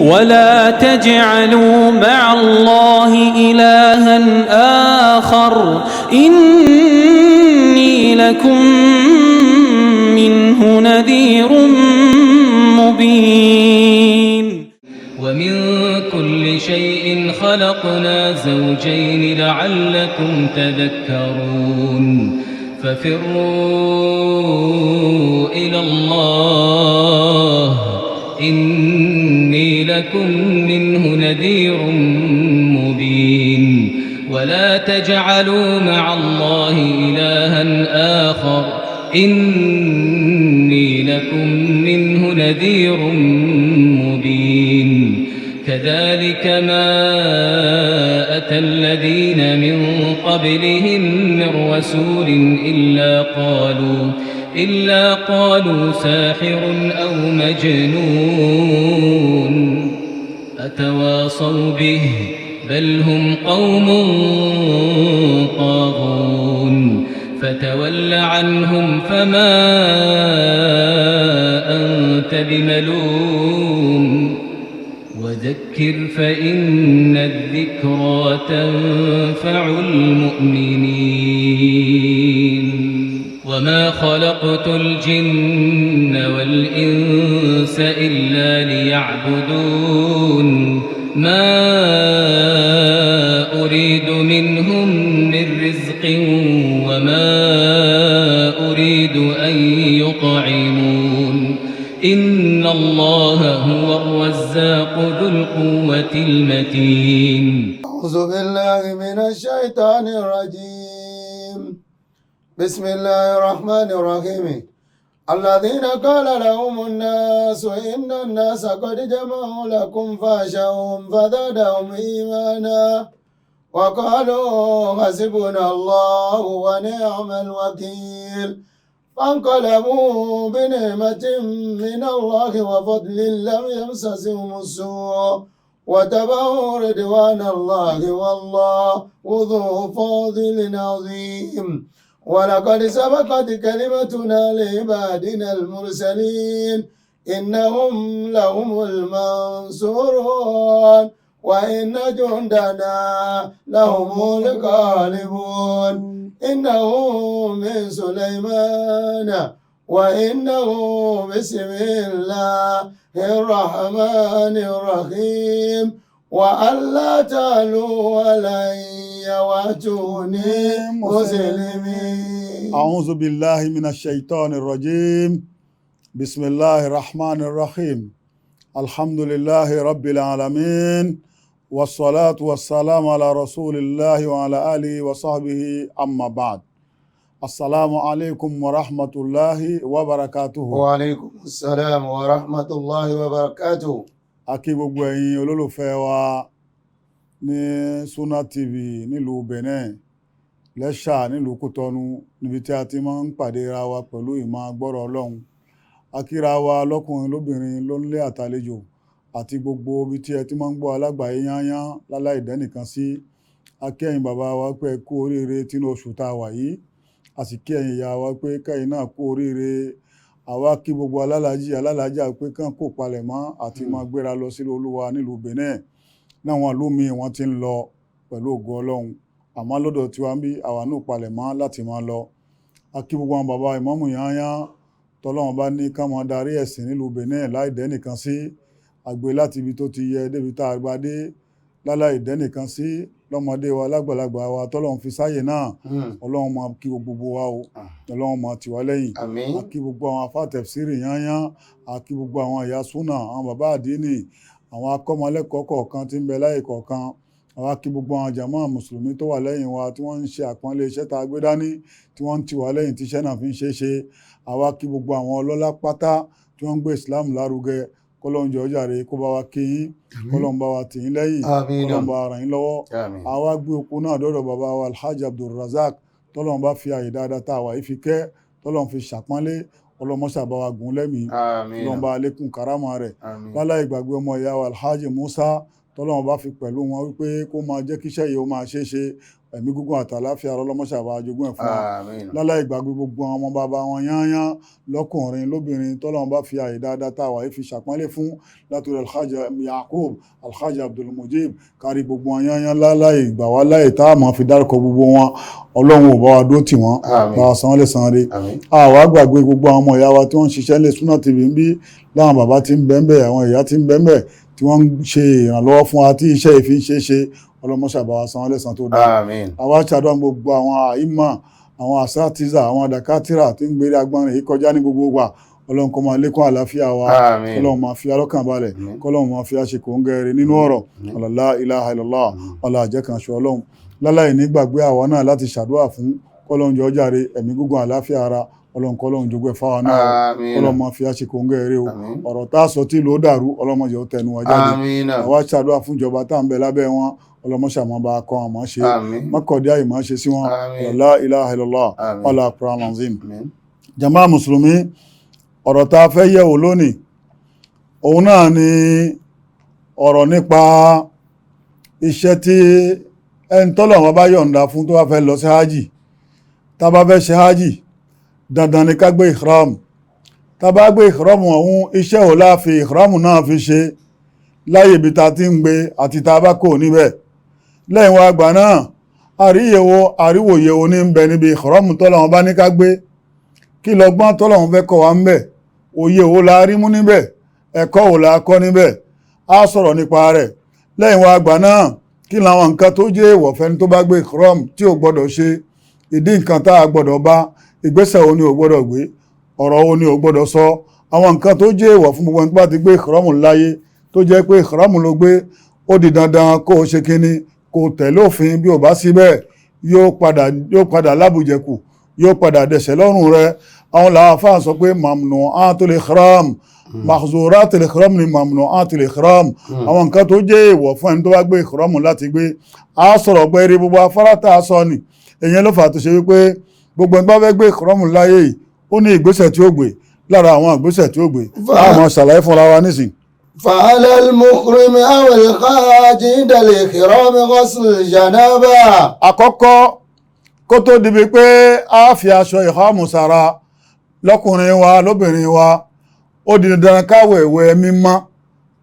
ولا تجعلوا مع الله إلها آخر إني لكم منه نذير مبين. ومن كل شيء خلقنا زوجين لعلكم تذكرون. ففروا إلى الله إني لكم منه نذير مبين. ولا تجعلوا مع الله إلها آخر إني لكم منه نذير مبين. كذلك ما أتى الذين من قبلهم من رسول إلا قالوا ساحر أو مجنون. أتواصوا به بل هم قوم طاغون. فتول عنهم فما أنت بملوم. وذكر فإن الذكرى تنفع المؤمنين. وما خلقت الجن والإنس إلا ليعبدون. ما أريد منهم من رزق وما أريد أن يطعمون. إن الله هو الرزاق ذو القوة المتين. أعوذ بالله من الشيطان الرجيم. بسم الله الرحمن الرحيم. الذين قال لهم الناس إن الناس قد جمعوا لكم فاخشوهم فزادهم إيمانا وقالوا حسبنا الله ونعم الوكيل. فانقلبوا بنعمة من الله وفضل لم يمسسهم السوء واتبعوا رضوان الله والله ذو فضل عظيم. ولقد سبقت كلمتنا لعبادنا المرسلين إنهم لهم المنصورون وإن جندنا لهم الغالبون. إنه من سليمان وإنه بسم الله الرحمن الرحيم. وأن لا تعلوا علي وأتوني مسلمين. أعوذ بالله من الشيطان الرجيم. بسم الله الرحمن الرحيم. الحمد لله رب العالمين، والصلاة والسلام على رسول الله وعلى آله وصحبه، أما بعد، السلام عليكم ورحمة الله وبركاته. وعليكم السلام ورحمة الله وبركاته. A kí gbogbo ẹ̀yin olólùfẹ́ wa ní Sunna TV nílùú Benin, lẹ́ṣà nílùú Kútọ́nù, níbi tí a ti máa ń pàdé ra wa pẹ̀lú ìmọ̀ gbọ́rọ̀ Ọlọ́run. A kíra wa lọ́kùnrin, lóbìnrin, lónílé àtàlejò, àti gbogbo ibi tí ẹ ti máa ń gbọ́ alágbàáyé yányán láláì dẹ́nìkan sí. A kí ẹ̀yin bàbá wa pé ẹ kú oríire tínú oṣù tá a wà yìí. A sì kí ẹ̀yin ìyá wa pé kẹ́yìn náà kú oríire. Àwa kí gbogbo alálàájì, alálàájà pé kán kó palẹ̀ mọ́ àti máa gbéra lọ sílé Olúwa nílùú Benin. Náwọn ìlú míì, wọ́n ti ń lọ pẹ̀lú ògo Ọlọ́run, àmọ́ lọ́dọ̀ tiwa ń bí, àwa náà palẹ̀ mọ́ láti máa lọ. A kí gbogbo àwọn bàbá ìmáàmù yányán tọ́lọ́run bá ní ká máa darí ẹ̀sìn nílùú Benin láì dẹ́nìkan sí, àgbé láti ibi tó ti yẹ débi tá a gba dé láláì dẹ́nìkan sí, lọ́mọdé wa, lágbàlagbà wa tọ́lọ́run fi sáyè náà. Ọlọ́run máa kí gbogbo wa o, Ọlọ́run máa tì wá lẹ́yìn. Àmín. A kí gbogbo àwọn afá tẹ̀fsírì yányán, a kí gbogbo àwọn ìyá súnà, àwọn bàbá àdínì, àwọn akọ́mọlẹ́kọ̀ọ́ kọ̀ọ̀kan tí ń bẹ láyè kọ̀ọ̀kan. Àwa kí gbogbo àwọn jàmáà mùsùlùmí tó wà lẹ́yìn wa, tí wọ́n ń ṣe àpọ́nlé iṣẹ́ tá a gbé dání, tí wọ́n ń tì wá lẹ́yìn tí iṣẹ́ náà fi ń ṣe é ṣe. Àwa kí gbogbo àwọn ọlọ́lá pátá tí wọ́n ń gbé Islam lárugẹ. Kọ́lọ́n jọ̀ọ́ jàre, kó bá wa kí yín, kọ́lọ́n bá wa tì yín lẹ́yìn, Àmín. kọ́lọ́n bá wa ràn yín lọ́wọ́. Àmín. Àwa gbé okun náà dọ́dọ̀ bàbá wa Alhaji Abdulrazak, tọ́lọ́n bá fi àyè dáadáa tá a wà yìí fi kẹ́, tọ́lọ́n fi ṣàpọ́nlé. Ọlọ́mọṣà bá wa gùn lẹ́mìí, Àmín. ọlọ́run bá lékún karama rẹ̀. Àmín. Láláì gbàgbé ọmọ ìyá wa Alhaji Musa, tọ́lọ́run bá fi pẹ̀lú wọn wípé kó máa jẹ́ kíṣẹ́ yìí ó máa ṣe é ṣe. Ẹ̀mí gígùn àtàláfíà ọlọ́mọṣà bá jogún ẹ̀ fún wa. Àmín. Láláì gbàgbé gbogbo àwọn ọmọ bàbá wọn yányán, lọ́kùnrin lóbìnrin, tọ́lọ́run bá fi àyè dáadáa tá a wà yìí fi ṣàpọ́nlé fún, látòrí Alhaji Yakub, Alhaji Abdulmujib, kárí gbogbo wọn yányán, láláì gbà wá láyè tá a máa fi dárúkọ gbogbo wọn. Ọlọ́run ò bá wa dó tì wọ́n, Àmín. bá wa san wọ́n lẹ́san rẹ̀. Àmín. Àwa gbàgbé gbogbo àwọn ọmọ ìyá wa tí wọ́n ń ṣiṣẹ́ lé Sunna TV ń bí, láwọn bàbá tí ń bẹ́ńbẹ́, àwọn ìyá tí ń bẹ́ńbẹ́, tí wọ́n ń ṣe ìrànlọ́wọ́ fún wa tí iṣẹ́ ìfi ń ṣe é ṣe. Ọlọ́mọṣà bá wa san wọ́n lẹ́san tó dáa. Àmín. Àwa ṣàdúrà gbogbo àwọn àìmọ̀, àwọn àsátìzà, àwọn dàkátìrà tí ń gbére agbọ́nrin yìí kọjá ní gbogbo wa. Ọlọ́run kó máa lékún àlàáfíà wa. Àmín. Kọ́lọ́run máa fi alọ́kàn balẹ̀. Àmín. Kọ́lọ́run máa fi àṣekò ń gẹ̀rẹ̀ nínú ọ̀rọ̀. La ilaha illallah, ọlá àjẹkànṣe Ọlọ́run. Láláì ní gbàgbé àwa náà láti ṣàdúrà fún kọ́lọ́run jọ jàre ẹ̀mí gígùn, àlàáfíà ara. Ọlọ́run kọ́lọ́run jogún ẹ̀ fáwa náà. Àmín. Kọ́lọ́run máa fi àṣekò ń gẹ̀rẹ̀ o. Àmín. Ọ̀rọ̀ tá a sọ tí ló dàrú, ọlọ́mọdé ó tẹnu wa jáde. Àmín. Àwa ṣàdúrà fún ìjọba tá à ń bẹ lábẹ́ wọn. Ọlọ́mọṣàmọ́ bá kọ́ àmọ́ ṣe. Àmín. Mọ́kọ̀dé àìmọ́ ṣe sí wọn. Àmín. La ilaha illallah. Àmín. Ọlá Quran azim. Àmín. Jama mùsùlùmí, ọ̀rọ̀ tá a fẹ́ yẹ̀wò lónìí, òun náà ni ọ̀rọ̀ nípa iṣẹ́ tí ẹni tọ́lọ̀ wọn bá yọ̀ǹda fún tó bá fẹ́ lọ sí hajj. Tá a bá fẹ́ ṣe hajj, dandan ni ká gbé ìhram. Tá a bá gbé ìhram ọ̀hún, iṣẹ́ ò láàfi ìhram náà fi ṣe láyé ibi tá a ti ń gbé àti tá a bá kò níbẹ̀. Lẹ́yìn wá gbà náà, àríyẹ̀wò àríwòyẹ̀wò ní ń bẹ níbi ìhram tọ́lọ̀ wọn bá ní ká gbé. Kí lọ́gbọ́n tọ́lọ́run fẹ́ kọ́ wa ń bẹ̀? Òye wo la rí mú níbẹ̀? Ẹ̀kọ́ wo la kọ́ níbẹ̀? Á sọ̀rọ̀ nípa rẹ̀. Lẹ́yìn wa àgbà náà, kí làwọn nǹkan tó jẹ́ èèwọ̀ fẹ́ni tó bá gbé ìkọ́rọ̀m tí ò gbọ́dọ̀ ṣe? Ìdí nǹkan tá a gbọ́dọ̀ bá, ìgbésẹ̀ wo ni ò gbọ́dọ̀ gbé, ọ̀rọ̀ wo ni ò gbọ́dọ̀ sọ, àwọn nǹkan tó jẹ́ èèwọ̀ fún gbogbo ẹni tó bá ti gbé ìkọ́rọ̀mù láyé, tó jẹ́ pé ìkọ́rọ̀mù ló gbé, ó di dandan kó o ṣe kínní, kó o tẹ̀lé òfin. Bí ò bá sí bẹ́ẹ̀, yóò padà lábùjẹkù, yóò padà dẹ̀ṣẹ̀ lọ́rùn rẹ̀. Àwọn làwọn afáà sọ pé mamnu atul ihram, mahzuratul ihram ni mamnu atul ihram, àwọn nǹkan tó jẹ́ èèwọ̀ fún ẹni tó bá gbé ihram láti gbé. A sọ̀rọ̀ pé eré gbogbo afárá tá a sọ ni èyàn ló fà tó ṣe wípé gbogbo ẹni tó bá fẹ́ gbé ihram láyé yìí, ó ní ìgbésẹ̀ tí ó gbé. Lára àwọn ìgbésẹ̀ tí ó gbé, a máa ṣàlàyé fúnra wa nísìn. فعلى المحرم أو الحاج عند الإحرام غسل الجنابة. Àkọ́kọ́, kó tó di pé a fi aṣọ ìhámù sára, lọ́kùnrin wa, lóbìnrin wa, ó di dandan káwẹ̀ ìwẹ̀ mímọ́,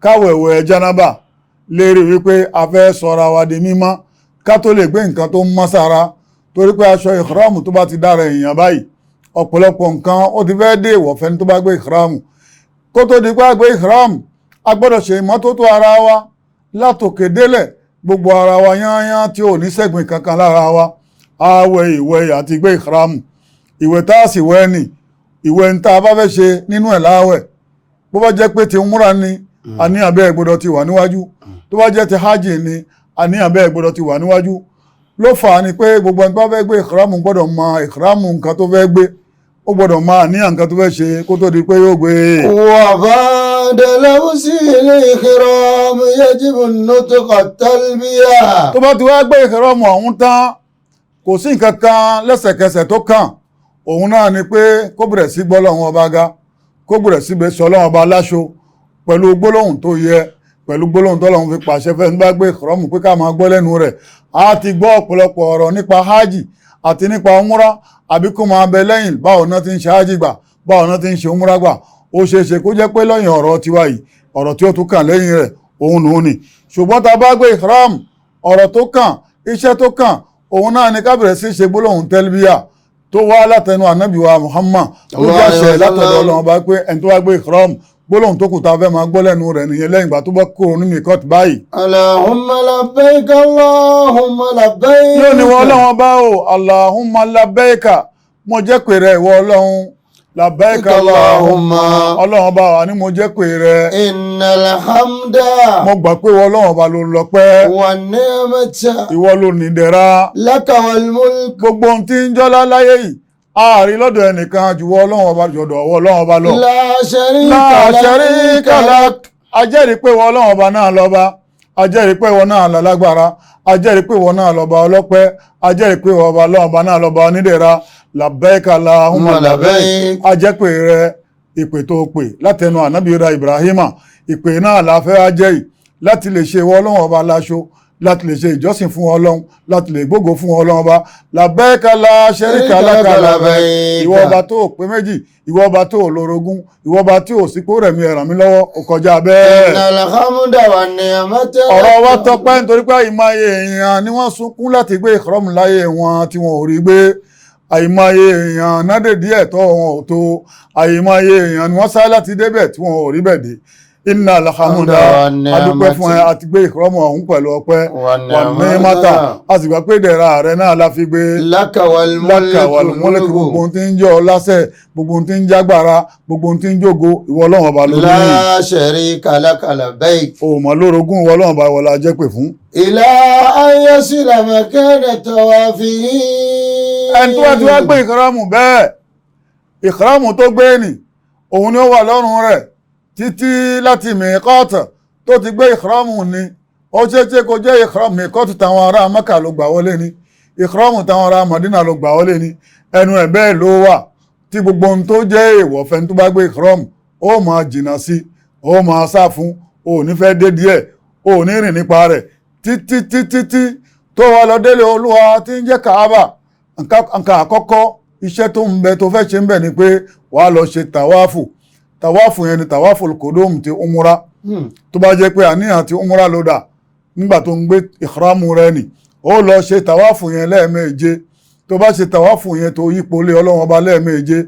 káwẹ̀ ìwẹ̀ jánábà, lérí wípé a fẹ́ sọra wa di mímọ́ ká tó lè gbé nǹkan tó ń mọ́ sára, torí pé aṣọ ìhámù tó bá ti dára èèyàn báyìí, ọ̀pọ̀lọpọ̀ nǹkan ó ti fẹ́ dé ìwọ̀ fẹ́ni tó bá gbé ìhámù. Kó tó di pé a gbé ìhámù, a gbọ́dọ̀ ṣe ìmọ́tótó ara wa látòkè délẹ̀, gbogbo ara wa yányán tí ò ní sẹ́gbìn kankan lára wa. Àwẹ̀ ìwẹ̀ àti gbé ìhàmù, ìwẹ̀ tá a sì wẹ̀ ni ìwẹ̀ ń tá a bá fẹ́ ṣe nínú ẹ̀ láwẹ̀. Bó bá jẹ́ pé ti múra ni, àníyàn bẹ́ẹ̀ gbọ́dọ̀ ti wà níwájú. Tó bá jẹ́ ti hajj ni, àníyàn bẹ́ẹ̀ gbọ́dọ̀ ti wà níwájú. Ló fà á ni pé gbogbo ẹni tó bá fẹ́ gbé ìhàmù gbọ́dọ̀ mọ ìhàmù nǹkan tó fẹ́ gbé, ó gbọ́dọ̀ mọ àníyàn nǹkan tó fẹ́ ṣe kó tó di pé yóò gbé. وبعد لبس الإحرام يجب النطق التلبية. Tó bá ti wá gbé ìhàmù ọ̀hún tán, kò sí nǹkan kan lẹ́sẹ̀kẹsẹ̀ tó kàn, òun náà ni pé kó bẹ̀rẹ̀ sí gbọ́ Ọlọ́run ọba ga, kó bẹ̀rẹ̀ sí sọ Ọlọ́run ọba láṣọ pẹ̀lú gbólóhùn tó yẹ, pẹ̀lú gbólóhùn tọ́lọ́run fi pàṣẹ fẹ́ nígbà gbé ìkọ́rọ́mù pé ká máa gbọ́ lẹ́nu rẹ̀. A ti gbọ́ ọ̀pọ̀lọpọ̀ ọ̀rọ̀ nípa hajj àti nípa umra, àbí kó máa bẹ lẹ́yìn báwo náà ti ń ṣe hajj gbà, báwo náà ti ń ṣe umra gbà. Ó ṣeé ṣe kó jẹ́ pé lẹ́yìn ọ̀rọ̀ tiwa yìí, ọ̀rọ̀ tí ó tún kàn lẹ́yìn rẹ̀ òun nù ní. Ṣùgbọ́n tá a bá gbé ìkọ́rọ́mù, ọ̀rọ̀ tó kàn, iṣẹ́ tó kàn, òun náà ni ká bẹ̀rẹ̀ sí ṣe gbólóhùn tẹ́lbíyà tó wá látẹnu ànábì wa Muhammad, tó jáṣẹ látọ̀dọ̀ Ọlọ́run bá pé ẹni tó wá gbé ìkọ́rọ́mù, gbólóhùn tó kù tá a fẹ́ máa gbọ́ lẹ́nu rẹ̀ nìyẹn lẹ́yìn ìgbà tó bá kúrò ní mikot báyìí. Allahumma labbaik, Allahumma labbaik. Yóò ní wọ́n Ọlọ́run bá o, Allahumma labbaika, mo jẹ́ pé rẹ ìwọ Ọlọ́run, labbaika Allahumma. Ọlọ́run bá wà ní mo jẹ́ pé rẹ. Innal hamda. Mo gbà pé ìwọ Ọlọ́run bá ló lọ́pẹ́. Wa ni'mata. Ìwọ ló ní ìdẹ̀ra. Laka wal mulk. Gbogbo ohun tí ń jọ́lá láyé yìí, ààrí lọ́dọ̀ ẹnìkan jù wọ́ Ọlọ́run ọba jọ̀dọ̀ ọwọ́ Ọlọ́run ọba lọ. La sharika La sharika lak. A jẹ́rìí pé ìwọ Ọlọ́run ọba náà lọ́ba, a jẹ́rìí pé ìwọ náà lálágbára, a jẹ́rìí pé ìwọ náà lọ́ba ọlọ́pẹ́, a jẹ́rìí pé ìwọ ọba Ọlọ́run ọba náà lọ́ba onídẹ̀ra. Labbaika Allahumma labbaik. A jẹ́ pé rẹ ìpè tó pè látẹnu ànábì ra Ibrahima, ìpè náà la fẹ́ á jẹ́ yìí láti lè ṣe ìwọ Ọlọ́run ọba láṣọ, Láti lè ṣe ìjọsìn fún Ọlọ́run, láti lè gbógo fún Ọlọ́run Ọba. Labbaika la sharika laka labbaik. Ìwọ ọba tó pé méjì, ìwọ ọba tó lórogún, ìwọ ọba tí ò sí pé ó rẹ̀mí ẹ̀ràn mi lọ́wọ́, ó kọjá bẹ́ẹ̀. Innal hamda wan ni'mata. Ọ̀rọ̀ wa tọpẹ́ nítorí pé àìmọye èèyàn ni wọ́n sunkún láti gbé ìkọ́rọ̀mù láyé wọn tí wọn ò rí gbé. Àìmọye èèyàn nádè díẹ̀ tọ́ wọn ò tó. Àìmọye èèyàn ni wọ́n sáré láti débẹ̀ tí wọn ò rí bẹ̀ dé. Innal hamda, adúpẹ́ fún ẹ, àti gbé ìkọ́rọ̀mù ọ̀hún pẹ̀lú ọpẹ́. Wan ni'mata, a sì gbà pé ìdẹ̀ra rẹ náà la fi gbé. Laka wal Laka wal mulk, gbogbo ohun tí ń jẹ́ ọ lásẹ̀, gbogbo ohun tí ń jágbára, gbogbo ohun tí ń jógo, ìwọ Ọlọ́run Ọba ló ní. La sharika laka labbaik. Òmò lórogún, ìwọ Ọlọ́run Ọba ìwọ la jẹ́ pè fún. Ila an yasila makana tawafihi. Ẹni tó bá ti wá gbé ìkàràmù bẹ́ẹ̀, ìkàràmù tó gbé nì, òun ni ó wà lọ́rùn rẹ̀ títí láti mìíkọ́ọ̀tì tó ti gbé ìkàràmù ni. Ó ṣeé ṣe kó jẹ́ ìkàràmù mìíkọ́ọ̀tì táwọn ará Mẹ́kà ló gbà wọlé ni, ìkàràmù táwọn ará Mọ̀dínà ló gbà wọlé ni. Ẹnu ẹ̀ bẹ́ẹ̀ ló wà tí gbogbo ohun tó jẹ́ èèwọ̀ fẹ́ni tó bá gbé ìkàràmù ó máa jìnnà sí, ó máa sá fún, ó ní fẹ́ dé díẹ̀, ó ní rìn nípa rẹ̀ títí títí tí tó wà lọ délé Olúwa tí ń jẹ́ Kàábà. Nǹkan àkọ́kọ́ iṣẹ́ tó ń bẹ tó fẹ́ ṣe ń bẹ ni pé wàá lọ ṣe tàwáàfù. Tàwáàfù yẹn ni tàwáàfù kòdóhùn ti umura. Tó bá jẹ́ pé àníyàn ti umura ló dà nígbà tó ń gbé ìhrámù rẹ nì, ó lọ ṣe tàwáàfù yẹn lẹ́ẹ̀méje. Tó bá ṣe tàwáàfù yẹn tó yípo lé Ọlọ́run Ọba lẹ́ẹ̀méje,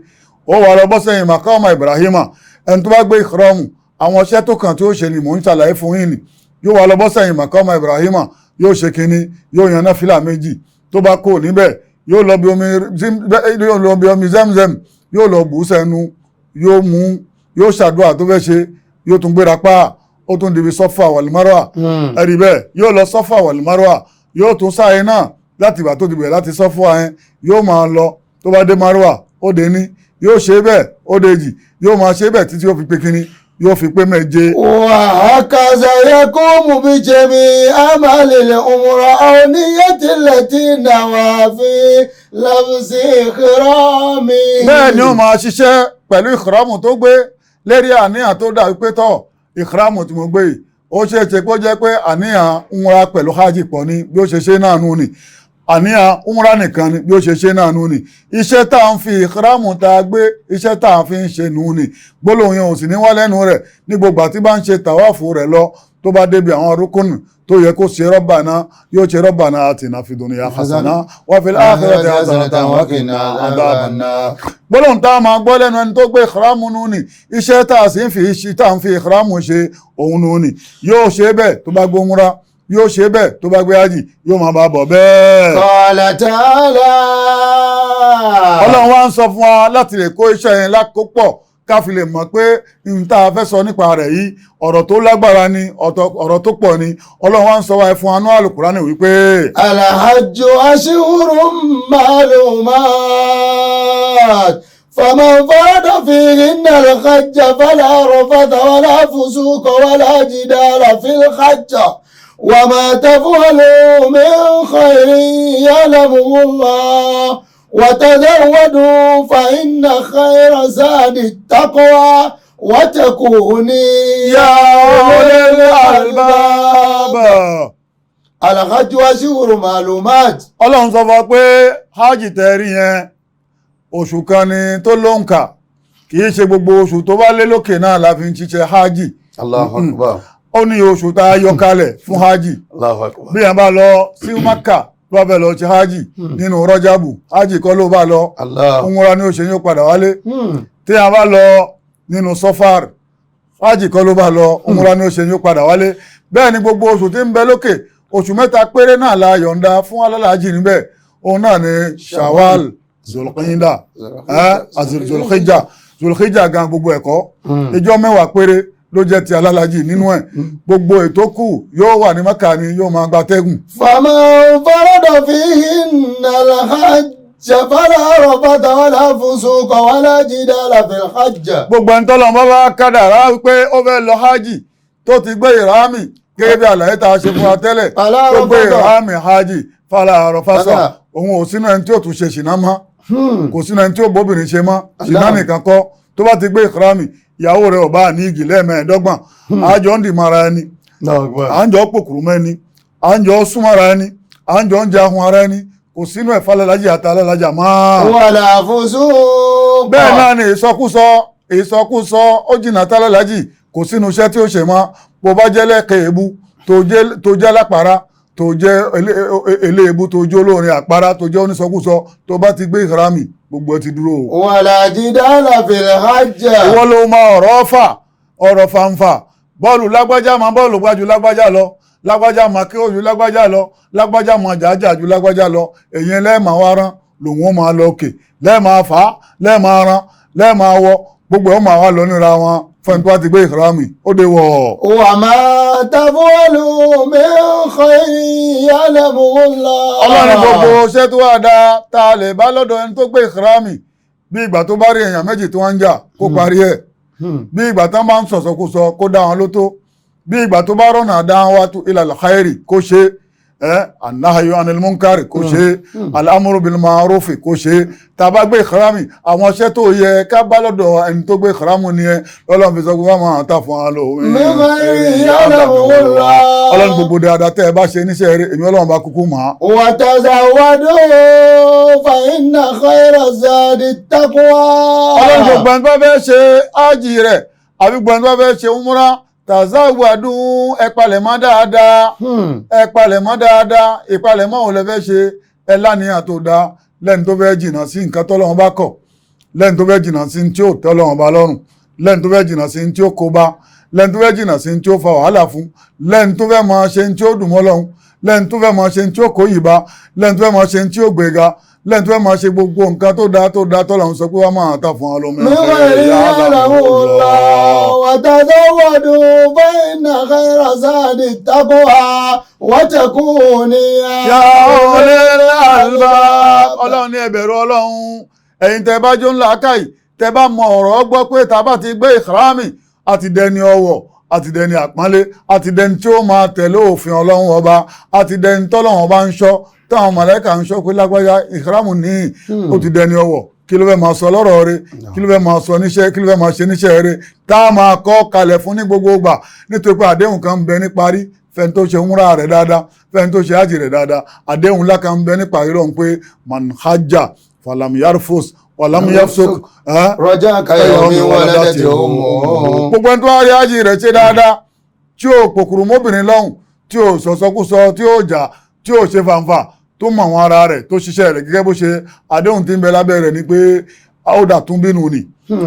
ó wà lọ bọ́ sẹ́yìn màkàmà Ibrahima. Ẹni tó bá gbé ìhrámù, àwọn iṣẹ́ tó kàn tí ó ṣe ni mò ń ṣàlàyé fún yín ni. Yóò wà lọ bọ́ sẹ́yìn màkàmà Ibrahima, yóò ṣe kínní, yóò yan náfìlà méjì. Tó bá kó níbẹ̀, yóò lọ bí omi Zemzem, yóò lọ bù ú sẹ́nu, yóò mú, yóò ṣàdúrà tó fẹ́ ṣe, yóò tún gbéra pa, ó tún dibi Sọ́fà wàlúmárọ́à. Ẹ̀rí bẹ́ẹ̀, yóò lọ Sọ́fà wàlúmárọ́à, yóò tún sáyé náà láti ìgbà tó ti bẹ̀rẹ̀ láti Sọ́fà yẹn, yóò máa lọ. Tó bá dé Márùwà, ó dé ní, yóò ṣe bẹ́ẹ̀, ó dé jì, yóò máa ṣe bẹ́ẹ̀ títí yóò fi pé kínní, yóò fi pé méje. وهكذا يقوم بجميع أعمال الأمور أو نية التي نوى في لبس إحرامه. Bẹ́ẹ̀ ni ó máa ṣiṣẹ́ pẹ̀lú ìkìrámù tó gbé lérí àníyàn tó dà wípé tọ̀ ìkìrámù tí mo gbé yìí, ó ṣeé ṣe kó jẹ́ pé àníyàn umra pẹ̀lú hajj pọ̀ ni, bí ó ṣe ṣe náà nù ni. Àníyàn umra nìkan ni, bí ó ṣe ṣe náà nù ni. Iṣẹ́ tá à ń fi ìkìrámù tá a gbé, iṣẹ́ tá à ń fi ń ṣe nù ni. Gbólóhùn yẹn ò sì ní wá lẹ́nu rẹ̀ ní gbogbo àti bá ń ṣe tàwáàfù rẹ̀ lọ. Tó bá débi àwọn rúkúnù tó yẹ kó ṣe rọ́bànà, yóò ṣe rọ́bànà atina fid dunya hasana wa fil akhirati hasanatan wa qina adhaban nar. Gbólóhùn tá a máa gbọ́ lẹ́nu ẹni tó gbé ìkìrámù nù ni, iṣẹ́ tá a sì ń fi tá a ń fi ìkìrámù ṣe òun nù ni. Yóò ṣe bẹ́ẹ̀ tó bá gbé umra, yóò ṣe bẹ́ẹ̀ tó bá gbé ájì, yóò máa bá bọ̀ bẹ́ẹ̀. Qala ta'ala. Ọlọ́run wá ń sọ fún wa láti lè kó iṣẹ́ yẹn lákòópọ̀, ká fi lè mọ̀ pé n tá a fẹ́ sọ nípa rẹ̀ yìí, ọ̀rọ̀ tó lágbára ni, ọ̀rọ̀ tó pọ̀ ni. Ọlọ́run wá ń sọ wáyé fún anú àlùkùránì wípé. Al-hajju ashhurun ma'lumat faman farada fihinna al-hajja fala rafatha wala fusuqa wala jidala fil hajj wa ma taf'alu min khairin ya'lamuhu Allah وتزودوا فإن خير زاد التقوى واتقون يا أولي الألباب. الحج أشهر معلومات. Ọlọ́run sọ fún wa pé hajj tẹ́rí yẹn, oṣù kan ni tó lóǹkà. Kì í ṣe gbogbo oṣù tó bá lé lókè náà la fi ń ṣiṣẹ́ hajj. Allahu Akbar. Ó ní oṣù tá a yọ kalẹ̀ fún hajj. Allahu Akbar. Bí yẹn bá lọ sí Maka tó bá fẹ́ lọ ṣe hajj nínú Rọ́jàbù, hajj kọ́ ló bá lọ, Allah. umra ni ó ṣe, yóò padà wálé. Tí a bá lọ nínú Sọ́fàr, hajj kọ́ ló bá lọ, umra ni ó ṣe, yóò padà wálé. Bẹ́ẹ̀ ni gbogbo oṣù tí ń bẹ lókè, oṣù mẹ́ta péré náà la yọ̀ǹda fún alálàájì níbẹ̀. Òun náà ni Shawwal, Zulqinda, àti Zulhijja. Zulhijja gan gbogbo ẹ̀kọ́ ìjọ 10 péré ló jẹ́ ti alálàájì nínú ẹ̀. Gbogbo ètò kù yóò wà ní Mẹ́kà ni yóò máa gba tẹ́gùn. Faman farada fihinna al-hajja fala rafatha wala fusuqa wala jidala fil hajj. Gbogbo ẹni tọ́lọ́run bá bá kádàrá wípé ó fẹ́ lọ hajj tó ti gbé ìrámì gẹ́gẹ́ bí àlàyé tá a ṣe fún wa tẹ́lẹ̀, tó gbé ìrámì hajj, fala rafasa, òun ò sínú ẹni tí ó tún ṣe ṣìnà mọ́, kò sínú ẹni tí ó bóbìnrin ṣe mọ́. Ṣìnà nìkan kọ́, tó bá ti gbé ìrámì, ìyàwó rẹ̀ ò bá ní igi lẹ́ẹ̀mẹ́ẹ̀ẹ́dọ́gbọ̀n, àjọ ń dì mara ẹni, à ń jọ pòkùrù mẹ́ni, À ń jọ súnmọ́ ara ẹni, à ń jọ ń jẹ ahun ara ẹni, kò sínú ẹ̀ fálẹ́lájì àti alálàájà máa. ولا فسوق. Bẹ́ẹ̀ náà ni ìsọkúsọ, ìsọkúsọ ó jìnnà tálálàájì, kò sínú iṣẹ́ tí ó ṣe mọ́. Bó bá jẹ́ lẹ́kẹ̀ èébú, tó jẹ́ lápára, tó jẹ́ eléèbú, tó jẹ́ olórin àpárá, tó jẹ́ onísọkúsọ, tó bá ti gbé ìhàrámì, gbogbo ẹ ti dúró o. ولا جدال في الحج. Ìwọ ló mọ ọ̀rọ̀ fà, ọ̀rọ̀ fàǹfà, bọ́ọ̀lù lágbájá máa bọ́ọ̀lù gbájú lágbájá lọ, lágbájá máa kí ojú lágbájá lọ, lágbájá máa jàájà ju lágbájá lọ. Èyí lẹ́ẹ̀máa wá rán lòun ó máa lọ òkè, lẹ́ẹ̀máa fà á, lẹ́ẹ̀máa rán, lẹ́ẹ̀máa wọ, gbogbo ẹ̀ ó máa wá lọ níra wọn. Fẹ́ni tó bá ti gbé ìhàrámì, ó dé wọ̀. وما تفعلوا من خير يعلمه الله. Ọlọ́run, gbogbo iṣẹ́ tó wà dáa tá a lè bá lọ́dọ̀ ẹni tó gbé ìhàrámì, bí ìgbà tó bá rí èèyàn méjì tí wọ́n ń jà, kó parí ẹ̀, bí ìgbà tán bá ń sọ̀sọ̀kúsọ, kó dá wọn lótó, bí ìgbà tó bá rọ̀nà dá wọn wá tó ilal khairi, kó ṣe ẹ́ annahayu anil munkari, kó ṣe al'amuru bil ma'rufi, kó ṣe. Tá a bá gbé ìkàrámì, àwọn iṣẹ́ tó yẹ ká bá lọ́dọ̀ ẹni tó gbé ìkàrámù ni ẹ lọ́lọ́run fi sọ pé wọ́n máa ta fún wa lò. من خير يعلمه الله. Ọlọ́run, gbogbo dáadáa tẹ́ ẹ bá ṣe níṣẹ́ eré, èmi Ọlọ́run bá kúkú mọ̀ á. وتزودوا فإن خير الزاد التقوى. Ọlọ́run, gbogbo ẹni tó bá fẹ́ ṣe ájì rẹ̀ àbí gbogbo ẹni tó bá fẹ́ ṣe umra, tazawwadu, ẹ palẹ̀mọ́ dáadáa. Ẹ palẹ̀mọ́ dáadáa. Ìpalẹ̀mọ́ òun lẹ fẹ́ ṣe? Ẹ láníyàn tó dáa, lẹ́ni tó fẹ́ jìnnà sí nǹkan tọ́lọ́run bá kọ̀, lẹ́ni tó fẹ́ jìnnà sí tí ó tọ́lọ́run bá lọ́rùn, lẹ́ni tó fẹ́ jìnnà sí tí ó kó bá, lẹ́ni tó fẹ́ jìnnà sí tí ó fa wàhálà fún, lẹ́ni tó fẹ́ máa ṣe tí ó dùn mọ́ Ọlọ́run, lẹ́ni tó fẹ́ máa ṣe tí ó kó yìí bá, lẹ́ni tó fẹ́ máa ṣe tí ó gbéga, lẹ́ni tó fẹ́ máa ṣe gbogbo nǹkan tó dáa tó dáa tọ́lọ́run sọ pé wọ́n máa ta fún wa lọ́mọ. من خير يعلمه الله. وتزودوا فإن خير زاد التقوى واتقون يا أولي الألباب. Ọlọ́run ní ẹ bẹ̀rù Ọlọ́run, ẹ̀yin tẹ́ bá jó ńlá káì, tẹ́ bá mọ ọ̀rọ̀ gbọ́, pé tá a bá ti gbé ìkàrámì, àti dẹni ọwọ̀, àti dẹni àpọ́nlé, àti dẹni tí ó máa tẹ̀lé òfin Ọlọ́run ọba, àti dẹni tọ́lọ́run ọba ń ṣọ́, táwọn mọ̀lẹ́kà ń ṣọ́ pé lágbájá ìkàrámù ní, ó ti dẹni ọwọ̀. Kí ló fẹ́ máa sọ lọ́rọ̀ rẹ̀? Kí ló fẹ́ máa sọ níṣẹ́? Kí ló fẹ́ máa ṣe níṣẹ́ rẹ̀ tá a máa kọ́ kalẹ̀ fún ní gbogbo ìgbà? Nítorí pé àdéhùn kan ń bẹ ní parí fẹ́ni tó ṣe umra rẹ̀ dáadáa, fẹ́ni tó ṣe ájì rẹ̀ dáadáa. Àdéhùn ńlá kan ń bẹ ní parí lọ́hùn pé man hajja falam yarfus walam yafsuk. رجع كيوم ولدته أمه. Gbogbo ẹni tó wá rí ájì rẹ̀ ṣe dáadáa, tí ò pòkùrù mọ́bìnrin lọ́hùn, tí ò sọ̀sọ́kúsọ, tí ò jà, tí ò ṣe fàǹfà, tó mọ̀ àwọn ara rẹ̀, tó ṣiṣẹ́ rẹ̀ gẹ́gẹ́ bó ṣe, àdéhùn tí ń bẹ lábẹ́ rẹ̀ ni pé ó dà tún bínú ni,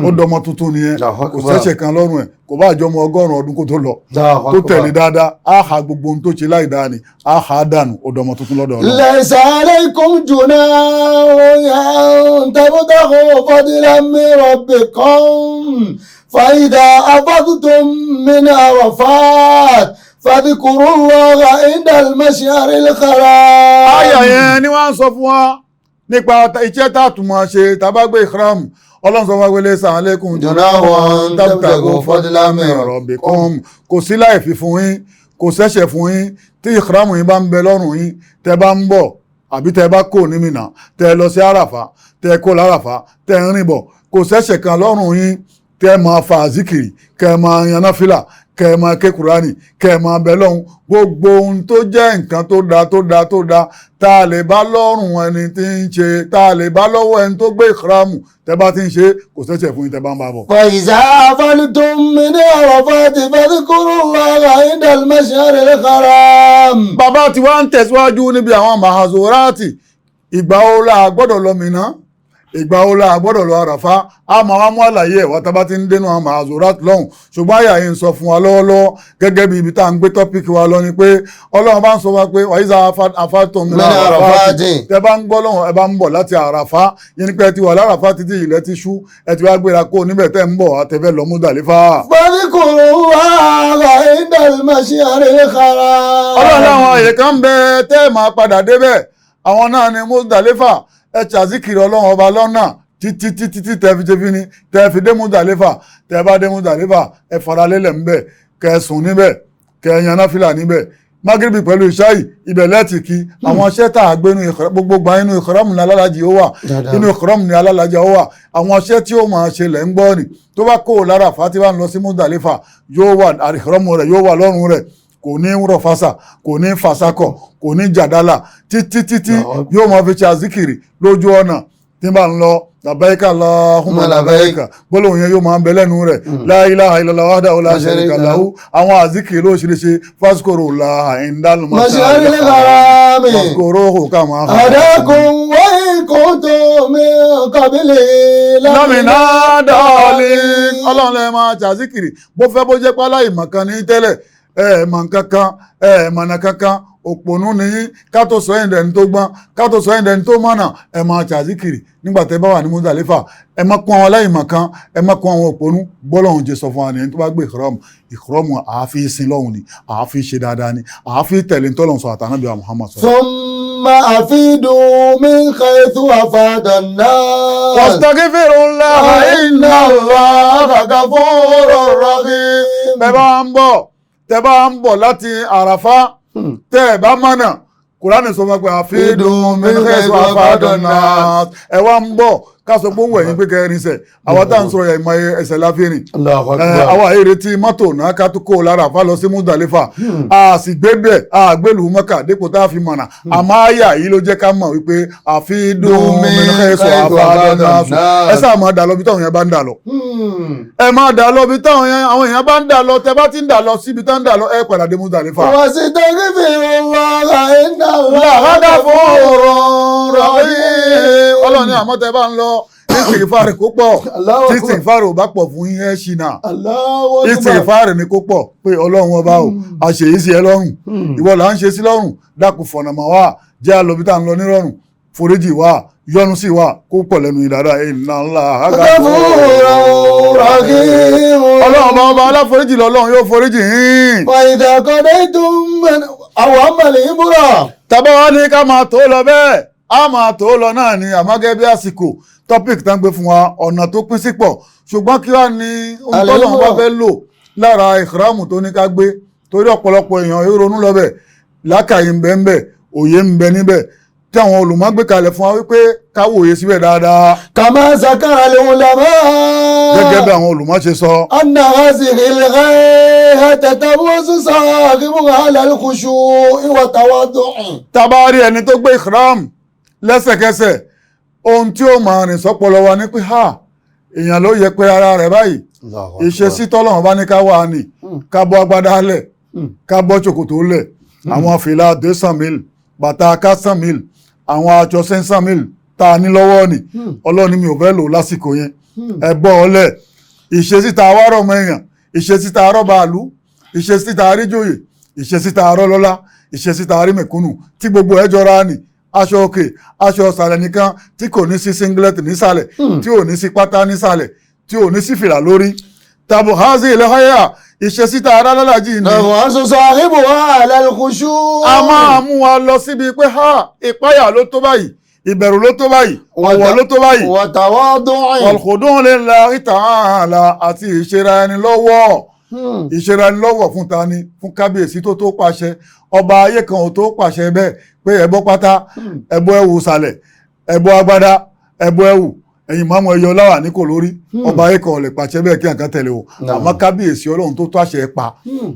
ó dọmọ tuntun nìyẹn. Kò sẹ́ṣẹ̀ kan lọ́rùn ẹ̀, kò bá àjọmọ 100 ọdún kó tó lọ, tó tẹ̀lé dáadáa, á ha gbogbo ohun tó ṣe láì dáa ni, á ha dànù, ó dọmọ tuntun lọ́dọ̀ Ọlọ́run. ليس عليكم جناح أن تبتغوا فضلا من ربكم. فإذا أفضتم من عرفات فاذكروا الله عند المشعر الحرام. Àyà yẹn ni wọ́n ń sọ fún wa nípa iṣẹ́ tá a tún máa ṣe tá a bá gbé ìkram. Ọlọ́run sọ fún wa pé ليس عليكم جناح أن تبتغوا فضلا من ربكم. Kò sí láì fi fún yín, kò ṣẹ̀ṣẹ̀ fún yín tí ìkram yín bá ń bẹ lọ́rùn yín, tẹ́ bá ń bọ̀ àbí tẹ́ bá kò ní Mínà, tẹ́ lọ sí Àràfà, tẹ́ kó láràfà, tẹ́ ń rìn bọ̀, kò ṣẹ̀ṣẹ̀ kan lọ́rùn yín tẹ́ máa fa àzíkìrì, kẹ́ máa yan náfìlà, kẹ́ máa ké Kùránì, kẹ́ máa bẹ lọ́hùn. Gbogbo ohun tó jẹ́ nǹkan tó da tó da tó da tá a lè bá lọ́rùn ẹni tí ń ṣe, tá a lè bá lọ́wọ́ ẹni tó gbé ìkírámù, tẹ́ bá ti ń ṣe, kò ṣẹ̀ṣẹ̀ fún yín tẹ́ bá ń bá bọ̀. فإذا أفضتم من عرفات فاذكروا الله عند المشعر الحرام. Bàbá tí wàá ń tẹ̀síwájú níbi àwọn mahazorati. Ìgbà wo la gbọ́dọ̀ lọ Mínà? Ìgbà wo la gbọ́dọ̀ lọ Àràfá? A máa wá mú àlàyé ẹ̀ wá tá a bá ti ń dénú àwọn mahazorati lọ́hùn. Ṣùgbọ́n àyà yìí ń sọ fún wa lọ́wọ́lọ́wọ́, gẹ́gẹ́ bí ibi tá à ń gbé topic wa lọ, ni pé Ọlọ́run bá ń sọ wa pé وإذا أفضتم من عرفات. Tẹ bá ń gbọ́ lọ́hùn, ẹ bá ń bọ̀ láti Àràfá, yẹn ni pé ẹ ti wà láràfá títí ilẹ̀ ti ṣú, ẹ ti wá gbéra kó níbẹ̀, tẹ́ ń bọ̀ àtẹ̀fẹ́ lọ Múdàlífà. فاذكروا الله عند المشعر الحرام. Ọlọ́run láwọn àyè kan ń bẹ tẹ́ ẹ̀ máa padà débẹ̀, àwọn náà ni Muzdalifa. Ẹ ṣàzíkiri Ọlọ́run ọba lọ́nà títí títí tí tẹ́ fi ṣe fi ni tẹ́ fi dé Muzdalifa. Tẹ́ bá dé Muzdalifa, ẹ fara lélẹ̀ ńbẹ̀, kẹ́ ẹ sùn níbẹ̀, kẹ́ ẹ yan náfìlà níbẹ̀, magrebi pẹ̀lú ìṣáì ibẹ̀ lẹ́ẹ̀tì kí. Àwọn iṣẹ́ tá a gbé inú gbogbo gba inú ìkọ́rọ́mù ní alálàájì ó wà, inú ìkọ́rọ́mù ní alálàájì ó wà. Àwọn iṣẹ́ tí ó máa ṣe lẹ̀ ń gbọ́ ni. Tó bá kó o lára àfá tí bá ń lọ sí Muzdalifa, yóò wà, ìkọ́rọ́mù rẹ̀ yóò wà lọ́rùn rẹ̀. Kò ní rọ̀fásà, kò ní fasakọ̀, kò ní jàdálà, títí títí yóò máa fi ṣe àzíkìrì lójú ọ̀nà tí bá ń lọ. Labbaika Allahumma labbaika, gbólóhùn yẹn yóò máa ń bẹ lẹ́nu rẹ̀. La ilaha illallah wahdahu la sharika lahu, àwọn àzíkìrì lóṣìṣẹ́ fásitì indal مشعر الحرام fásitì kama هداكم وإن كنتم من قبله lámìnà dọ́ọ̀lì. Ọlọ́run lè máa ṣàzíkìrì bó fẹ́, bó jẹ́ pálá ìmọ̀ kan ní tẹ́lẹ̀, ẹ̀ mọ̀ kankan, ẹ̀ mọ̀nà kankan, òpònú ni yín. Ká tó sọ ẹ̀yìn dẹni tó gbọ́n, ká tó sọ ẹ̀yìn dẹni tó mọ̀nà, ẹ̀ máa ṣàzíkìrì nígbà tẹ́ bá wà ní Muzdalifa. Ẹ má kún àwọn aláìmọ̀ kan, ẹ má kún àwọn òpònú. Gbọ́lọ́hún jẹ sọ fún wa nìyẹn. Tó bá gbé ìkọ́rọ̀mù, ìkọ́rọ̀mù àáfi sin lọ́hùn ni, àáfi ṣe dáadáa ni, àáfi tẹ̀lé ntọ́lọ́hún sọ àtànábìá Muhammad sọ. ثم أفيدوا من حيث أفاد الناس واستغفروا الله إن الله غفور رحيم. Bẹ́ẹ̀ bá ń bọ̀, tẹ́ bá ń bọ̀ láti Àràfá, tẹ́ ẹ̀ bá mọ̀nà, Kùránì sọ fún wa pé أفيضوا من حيث أفاض الناس. Ẹ wá ń bọ̀, ká sọ pé ó ń wẹ̀yìn pé kẹrin sẹ̀, àwọn tá à ń sọ̀rọ̀ yẹn, ìmọ̀ ẹsẹ̀ láfíìrìn. الله أكبر. Àwa èrè tí mọ́tò náà ká tó kó lára àfa lọ sí Muzdalifa, a sì gbé bẹ́ẹ̀, a gbélùú Mọ́kà dípò tá a fi mọ̀nà. Àmọ́ àyà yìí ló jẹ́ ká mọ̀ wípé أفيضوا من حيث أفاض الناس. Ẹ sáà máa dà lọ bí táwọn yẹn bá ń dà lọ. Ẹ máa dà lọ bí táwọn yẹn àwọn èèyàn bá ń dà lọ. Tẹ bá ti ń dà lọ síbi tá ń dà lọ, ẹ padà dé Muzdalifa. واستغفروا الله إن الله غفور رحيم. Ọlọ́run ní àmọ́ tẹ bá ń lọ, ìsìgìfàrì kó pọ̀. Allahu Tí Akbar. ìsìgìfàrì ò bá pọ̀ fún yín, ẹ ṣìnà. الله أكبر. Ìsìgìfàrì ni kó pọ̀ pé Ọlọ́run ọba o, àṣeyìí sí ẹ lọ́rùn, ìwọ là ń ṣe sí lọ́rùn, dákun fọ̀nàmọ́ wa, jẹ́ àlọ́bí tá à ń lọ nírọ̀rùn, foríjì wa, yọ́nú sí wa, kó pọ̀ lẹ́nu ìdára. إن الله غفور رحيم. Ọlọ́run ọba, ọba aláforíjì lọ́lọ́run, yóò foríjì yín. وإذا قضيتم من أو أما العمرة Tàbá wá ní ká máa tó lọ bẹ́ẹ̀, á máa tó lọ náà ni. Àmọ́ gẹ́gẹ́ bí àsìkò, topic tá ń gbé fún wa, ọ̀nà tó pín sí pọ̀, ṣùgbọ́n kí wá ní ohun tọ́lọ́run bá fẹ́ lò lára ìkìrámù tó ní ká gbé, torí ọ̀pọ̀lọpọ̀ èèyàn yóò ronú lọ́bẹ̀, lákàyè ń bẹ ń bẹ, òye ń bẹ níbẹ̀ tí àwọn olùmọ̀ gbé kalẹ̀ fún wa wípé ká wòye síbẹ̀ dáadáa. كما ذكر العلماء Gẹ́gẹ́ bí àwọn olùmọ̀ ṣe sọ. أن هذه الغاية تبعث صاحبها على الخشوع والتواضع. Tá a bá rí ẹni tó gbé ìkìrámù lẹ́sẹ̀kẹsẹ̀, ohun tí ó máa rìn sọ́pọlọ wa ní pé ha, èèyàn ló yẹ pé ara rẹ̀ báyìí. Ìṣesí tọ́lọ́run bá ní ká wà ní, ká bọ́ agbádá lẹ̀, ká bọ́ ṣòkòtò lẹ̀, àwọn fìlà 200,000, bàtà 400,000, àwọn aṣọ 500,000 tá a ní lọ́wọ́ ni, Ọlọ́run ni mi ò fẹ́ lò lásìkò yẹn, ẹ bọ́ ọ lẹ̀. Ìṣesí tá a wá rọ̀ mọ́ èèyàn, ìṣesí tá a rọ̀ bàálù, ìṣesí tá a rí jòyè, ìṣesí tá a rọ̀ lọ́lá, ìṣesí tá a rí mẹ̀kúnnù, tí gbogbo ẹ jọra ni, aṣọ òkè, aṣọ ọ̀sàlẹ̀ nìkan, tí kò ní sí singlet nísàlẹ̀, tí ò ní sí pátá nísàlẹ̀, tí ò ní sí fìlà lórí tàbí hazi ilẹ̀ háyà, ìṣesí tá a rá lálàjì ni. تبعث صاحبها على الخشوع. A máa mú wa lọ síbi pé ha, ìpáyà ló tó báyìí, ìbẹ̀rù ló tó báyìí, ọ̀wọ̀ ló tó báyìí. والتواضع. والخضوع لله تعالى, àti ìṣera ẹni lọ́wọ́. Ìṣera ẹni lọ́wọ́ fún ta ni? Fún kábíyèsí tó tó pàṣẹ. Ọba ayé kan ò tó pàṣẹ bẹ́ẹ̀ pé ẹbọ pátá, ẹbọ ẹ̀wù sàlẹ̀, ẹbọ agbádá, ẹbọ ẹ̀wù, ẹ̀yin máàmù ẹyọ láwà ní kò lórí. Ọba ayé kan ò lè pàṣẹ bẹ́ẹ̀ kí nǹkan tẹ̀lé o. Àmọ́ kábíyèsí Ọlọ́run tó tó àṣẹ pa,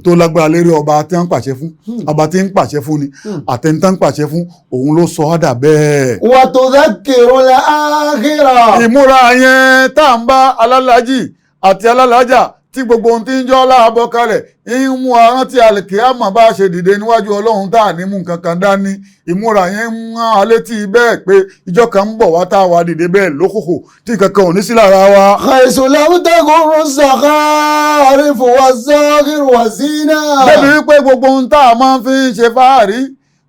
tó lágbára lérí ọba tí ń pàṣẹ fún, ọba tí ń pàṣẹ fún ni àtẹnitá ń pàṣẹ fún, òun ló sọ ọ́ dà bẹ́ẹ̀. وتذكر الآخرة. Ìmúra yẹn tá à ń bá alálàájì àti alálàájà, tí gbogbo ohun tí ń jọ́ láàbọ̀ kalẹ̀ ń mú arántí àlìkíyàmọ̀, bá ṣe dìde níwájú Ọlọ́run tá à ní mú nǹkan kan dání. Ìmúra yẹn ń rán alétí bẹ́ẹ̀ pé ìjọ kan ń bọ̀ wá tá a wà dìde bẹ́ẹ̀ lókòkò tí kankan ò ní sí lára wa. حيث لم تغر الزخارف والزاغر والزينة. Débi wípé gbogbo ohun tá a máa fi ń ṣe fáàrí,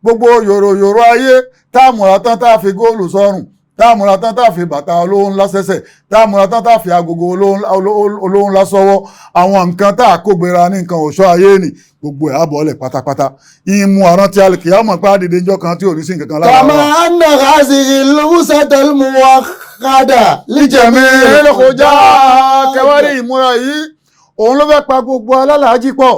gbogbo yòròyòrò ayé, tá a múra tán tá a fi góòlù sọ́rùn, tá a múra tán tá a fi bàtà olówó ńlá sẹ́sẹ̀, tá a múra tán tá a fi agogo olówó ńlá sọ́wọ́, àwọn nǹkan tá a kó gbéra ní nǹkan òṣọ́ ayé ni, gbogbo ẹ̀ á bọ̀ọ́lẹ̀ pátápátá. Ìmú àrántí alìkìyàmọ̀ pé àdìdé ńjọ́ kan tí ò ní sí nǹkan kan lára كما wa. أن هذه اللبسة الموحدة Jẹ̀mí ẹlẹ́kọjá kẹwàrí, ìmúra yìí òun ló fẹ́ pa gbogbo alálàájì pọ̀: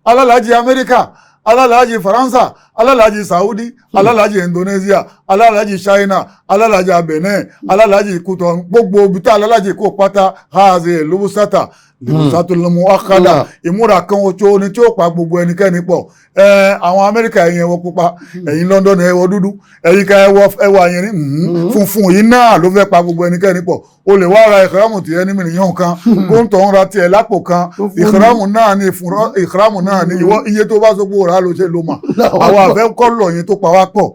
alálàájì Amẹ́ríkà, alálàájì Faransa, alálàájì Saudi, alálàájì Indonesia, alálàájì China, alálàájì Benin, alálàájì Kútọ̀nù, gbogbo ibi tá alálàájì kó pátá. هذه اللبسة Lèmùsátólómù akádà ìmúra kan oṣù ni tí ó pa gbogbo ẹnikẹ́ni pọ̀. Àwọn Amẹ́ríkà, ẹ̀yin ẹ wọ pupa, ẹ̀yin London ẹ wọ dúdú, ẹ̀yin ká ẹ wọ àyìnrín funfun yìí náà ló fẹ́ pa gbogbo ẹnikẹ́ni pọ̀. O lè wá ra ìkìrámù tiẹ̀ ní mílíọ̀nù kan, kó ń tọ̀ ń ra tiẹ̀ lápò kan. Ìkìrámù náà ni, ìkìrámù náà ni. Ìwọ iye tó bá sọ pé òrà ló ṣe ló mà. Àwọn àfẹ́ kọ́lọ̀ yẹn tó pa wá pọ̀,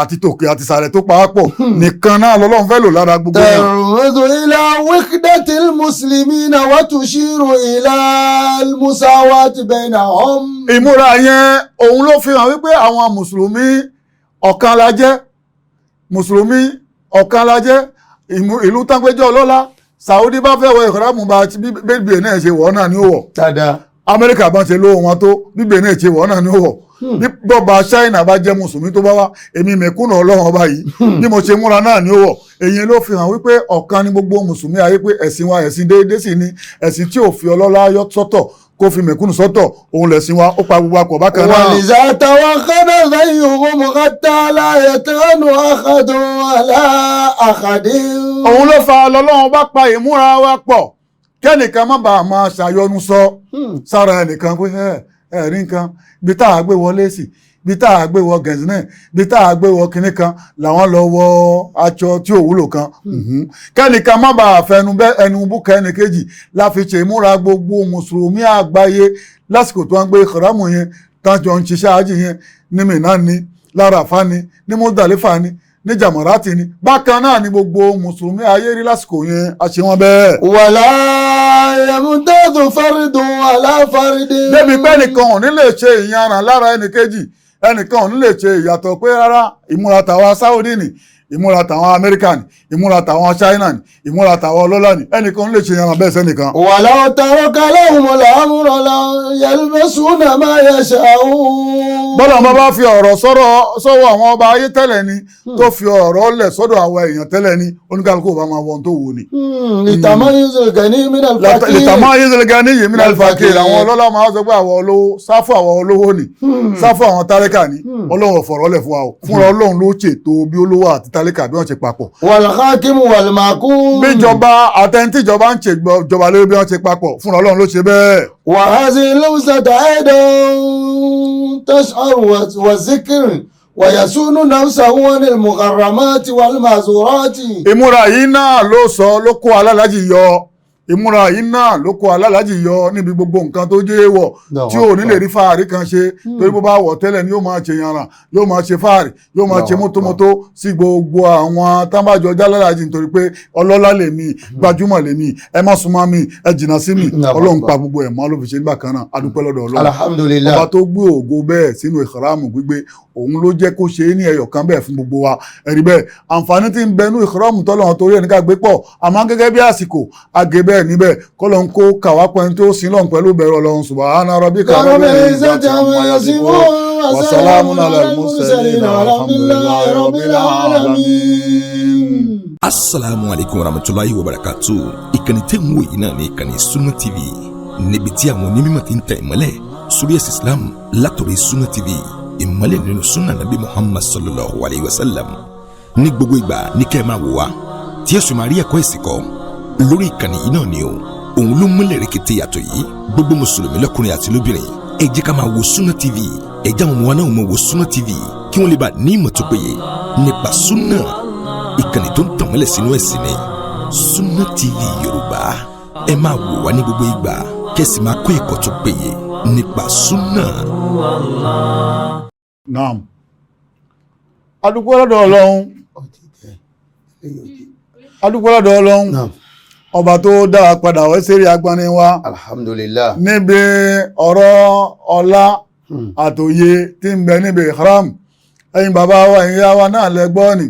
àti tòkè àti ìsàlẹ̀ tó pa wá pọ̀ nìkan náà lọ́lọ́run fẹ́ lò lára gbogbo yẹn. ترمز إلى وحدة المسلمين وتشير إلى المساواة بينهم. Ìmúra yẹn, òun ló fi hàn wípé àwọn mùsùlùmí ọ̀kan la jẹ́, mùsùlùmí ọ̀kan la jẹ́. Ìlú tágbéjọ́ ọlọ́lá Saudi bá fẹ́ wọ ìkọ́rámù, bá bíbí náà ṣe wọ̀ náà ní ó wọ̀. Dáadáa. Amẹ́ríkà bá ṣe lówó wọn tó, bíbí náà ṣe wọ̀ náà ní ó wọ̀. Bí bọ́ba China bá jẹ́ mùsùlùmí tó bá wá, èmi mẹ̀kúnnà Ọlọ́run ọba yìí, bí mo ṣe múra náà ní ó wọ̀. Èyí ló fi hàn wípé ọ̀kan ní gbogbo mùsùlùmí ayé, pé ẹ̀sìn wa ẹ̀sìn déédéé sì ni, ẹ̀sìn tí ò fi ọlọ́lá yọ sọ́tọ̀ kó fi mẹ̀kúnnù sọ́tọ̀, òun lẹ̀sìn wa, ó pa gbogbo akọ̀ bákan náà. ولذا توخد غيرهم حتى لا يتغن أحد على أحد. Òun ló fa lọ́lọ́run bá pa ìmúra wa pọ̀, kẹ́nìkan má bàa máa ṣàyọnu sọ sára ẹnìkan pé ẹ ẹ rí nǹkan bí tá a gbé wọlé sí, bí tá a gbé wọ gẹ̀ẹ́sì, bí tá a gbé wọ kinní kan, làwọn lọ wọ aṣọ tí ò wúlò kan. Kẹ́nìkan má bàa fẹnu bẹ́ ẹnu búkẹ́ ẹnìkejì la fi ṣe ìmúra gbogbo mùsùlùmí àgbáyé lásìkò tó ń gbé ìkàrámù yẹn, tájọ ń ṣiṣẹ́ ájì yẹn, ní Mínà ni, l'Áráfà ni, ní Muzdalifa ni, ní Jàmọ̀rátì ni, bákan náà ni gbogbo mùsùlùmí ayé rí lásìkò yẹn, a ṣe wọn bẹ́ẹ̀. ولا يمتاز فرد على فرد. Débi pé ẹnìkan ò ní lè ṣe ìyanràn lára ẹnìkejì, ẹnìkan ò ní lè ṣe ìyàtọ̀ pé rárá, ìmúra tàwa Saudi ni, ìmúra tàwọn Amẹ́ríkà ni, ìmúra tàwọn China ni, ìmúra tàwọn ọlọ́lá ni, ẹnìkan ò ní lè ṣe ìyanràn bẹ́ẹ̀ sẹ́nìkan. ولو ترك لهم الأمر لا يلبسون ما يشاءون. Bọ́lá ọba bá fi ọ̀rọ̀ sọ́rọ̀ sọ́wọ́ àwọn ọba ayé tẹ́lẹ̀ ni, tó fi ọ̀rọ̀ lẹ̀ sọ́dọ̀ àwọn èèyàn tẹ́lẹ̀ ni, oníkálukú bá máa wọ ohun tó wù ní. لتميز الغني من الفقير. Lìtàmọ́ ayélujára yìí mí alifakir, àwọn ọlọ́lá máa sọ pé àwọn olówó, sáfù àwọn olówó ni, sáfù àwọn tálíkà ni. Ọlọ́run ò fọ̀rọ̀ lẹ̀ fún wa o, fúnra Ọlọ́run ló ṣètò bí olówó àti tálíkà bí wọ́n ṣe papọ̀. والحاكم والمحكوم. Bíjọba àtẹnitíjọba ń ṣèjọba lórí bí wọ́n ṣe papọ̀, fúnra Ọlọ́run ló ṣe bẹ́ẹ̀. وهذه اللبسة أيضا تشعر والذكر ويصون نفسه عن المحرمات والمحظورات. Ìmúra yìí náà ló sọ ló kó alálàájì yọ, ìmúra yìí náà ló kó alálàájì yọ níbi gbogbo nǹkan tó jẹ́ èèwọ̀ tí ò ní lè rí fáàrí kan ṣe, torí bó bá wọ̀ tẹ́lẹ̀ ni yóò máa ṣe yanra, yóò máa ṣe fáàrí, yóò máa ṣe mótómótó sí gbogbo àwọn tábàjọ jálálàájì, nítorí pé ọlọ́lá lèmi, gbajúmọ̀ lèmi, ẹ má súnmọ́ mi, ẹ jìnnà sí mi. Ọlọ́run pa gbogbo ẹ̀ mọ́ ló fi ṣe nígbà kan náà. Adúpẹ́ lọ́dọ̀ Ọlọ́run. Alhamdulillah. Ọba tó gbé ògo bẹ́ẹ̀ sínú ìkàràmù gbígbé, òun ló jẹ́ kó ṣe é ní ẹyọ kan bẹ́ẹ̀ fún gbogbo wa. Ẹ̀rí bẹ́ẹ̀, àǹfààní tí ń bẹnú ìkàràmù tọ́lọ́run torí ẹni ká gbé pọ̀, àmọ́ gẹ́gẹ́ bí àsìkò àgé bẹ́ẹ̀ níbẹ̀, kọ́lọ́n kó kàwá pẹ́ni tó sin lọ́n pẹ̀lú bẹ̀rù Ọlọ́run. Subhana rabbika rabbil izzati amma yasifun wa salamun ala al-mursalin walhamdulillahi rabbil alamin. Asalaamu aleykum warahmatulahi wabarakatu. Ìkànnì tẹ́ ń wò yìí náà ní ìkànnì Sunna TV, níbi tí àwọn onímọ̀ ti ń tẹ̀ ìmọ́lẹ̀ sórí ẹ̀sìn Islam látọ̀rọ̀. Sunna TV, ìmọ́lẹ̀ nínú sunna nabi Muhammad sallallahu alayhi wa sallam. Ní gbogbo ìgbà ní kẹ́ ẹ máa wò wá, tí ẹ sì máa rí ẹ̀kọ́ ẹ̀sìn kọ́ lórí ìkànnì yìí náà ni o. Òun ló múlẹ̀ rẹ̀kẹ̀tẹ̀ yàtọ̀ yìí. Gbogbo mùsùlùmí lọ́kùnrin àti lóbìnrin, ẹ jẹ́ ká máa wo Sunna TV. Ẹ jẹ́ àwọn ọmọ wa náà máa wo Sunna TV, kí wọ́n lè bá ní ìmọ̀ tó péye nípa sunna. Ìkànnì tó ń tàn mọ́lẹ̀ sínú ẹ̀sìn ni Sunna TV Yorùbá. Ẹ máa wò wá ní gbogbo ìgbà, kẹ́sì máa kọ́ ẹ̀kọ́ tó péye nípa sunna. Naam, adúpẹ́ lọ́dọ̀ Ọlọ́run, adúpẹ́ lọ́dọ̀ Ọlọ́run, ọba tó dá wa padà wá sérí agbani wa Alhamdulillah. níbi ọ̀rọ̀ ọlá àtòye tí ń bẹ níbi ìkram. Ẹ̀yin bàbá wa, ẹ̀yin ìyá wa náà lẹ gbọ́ ni,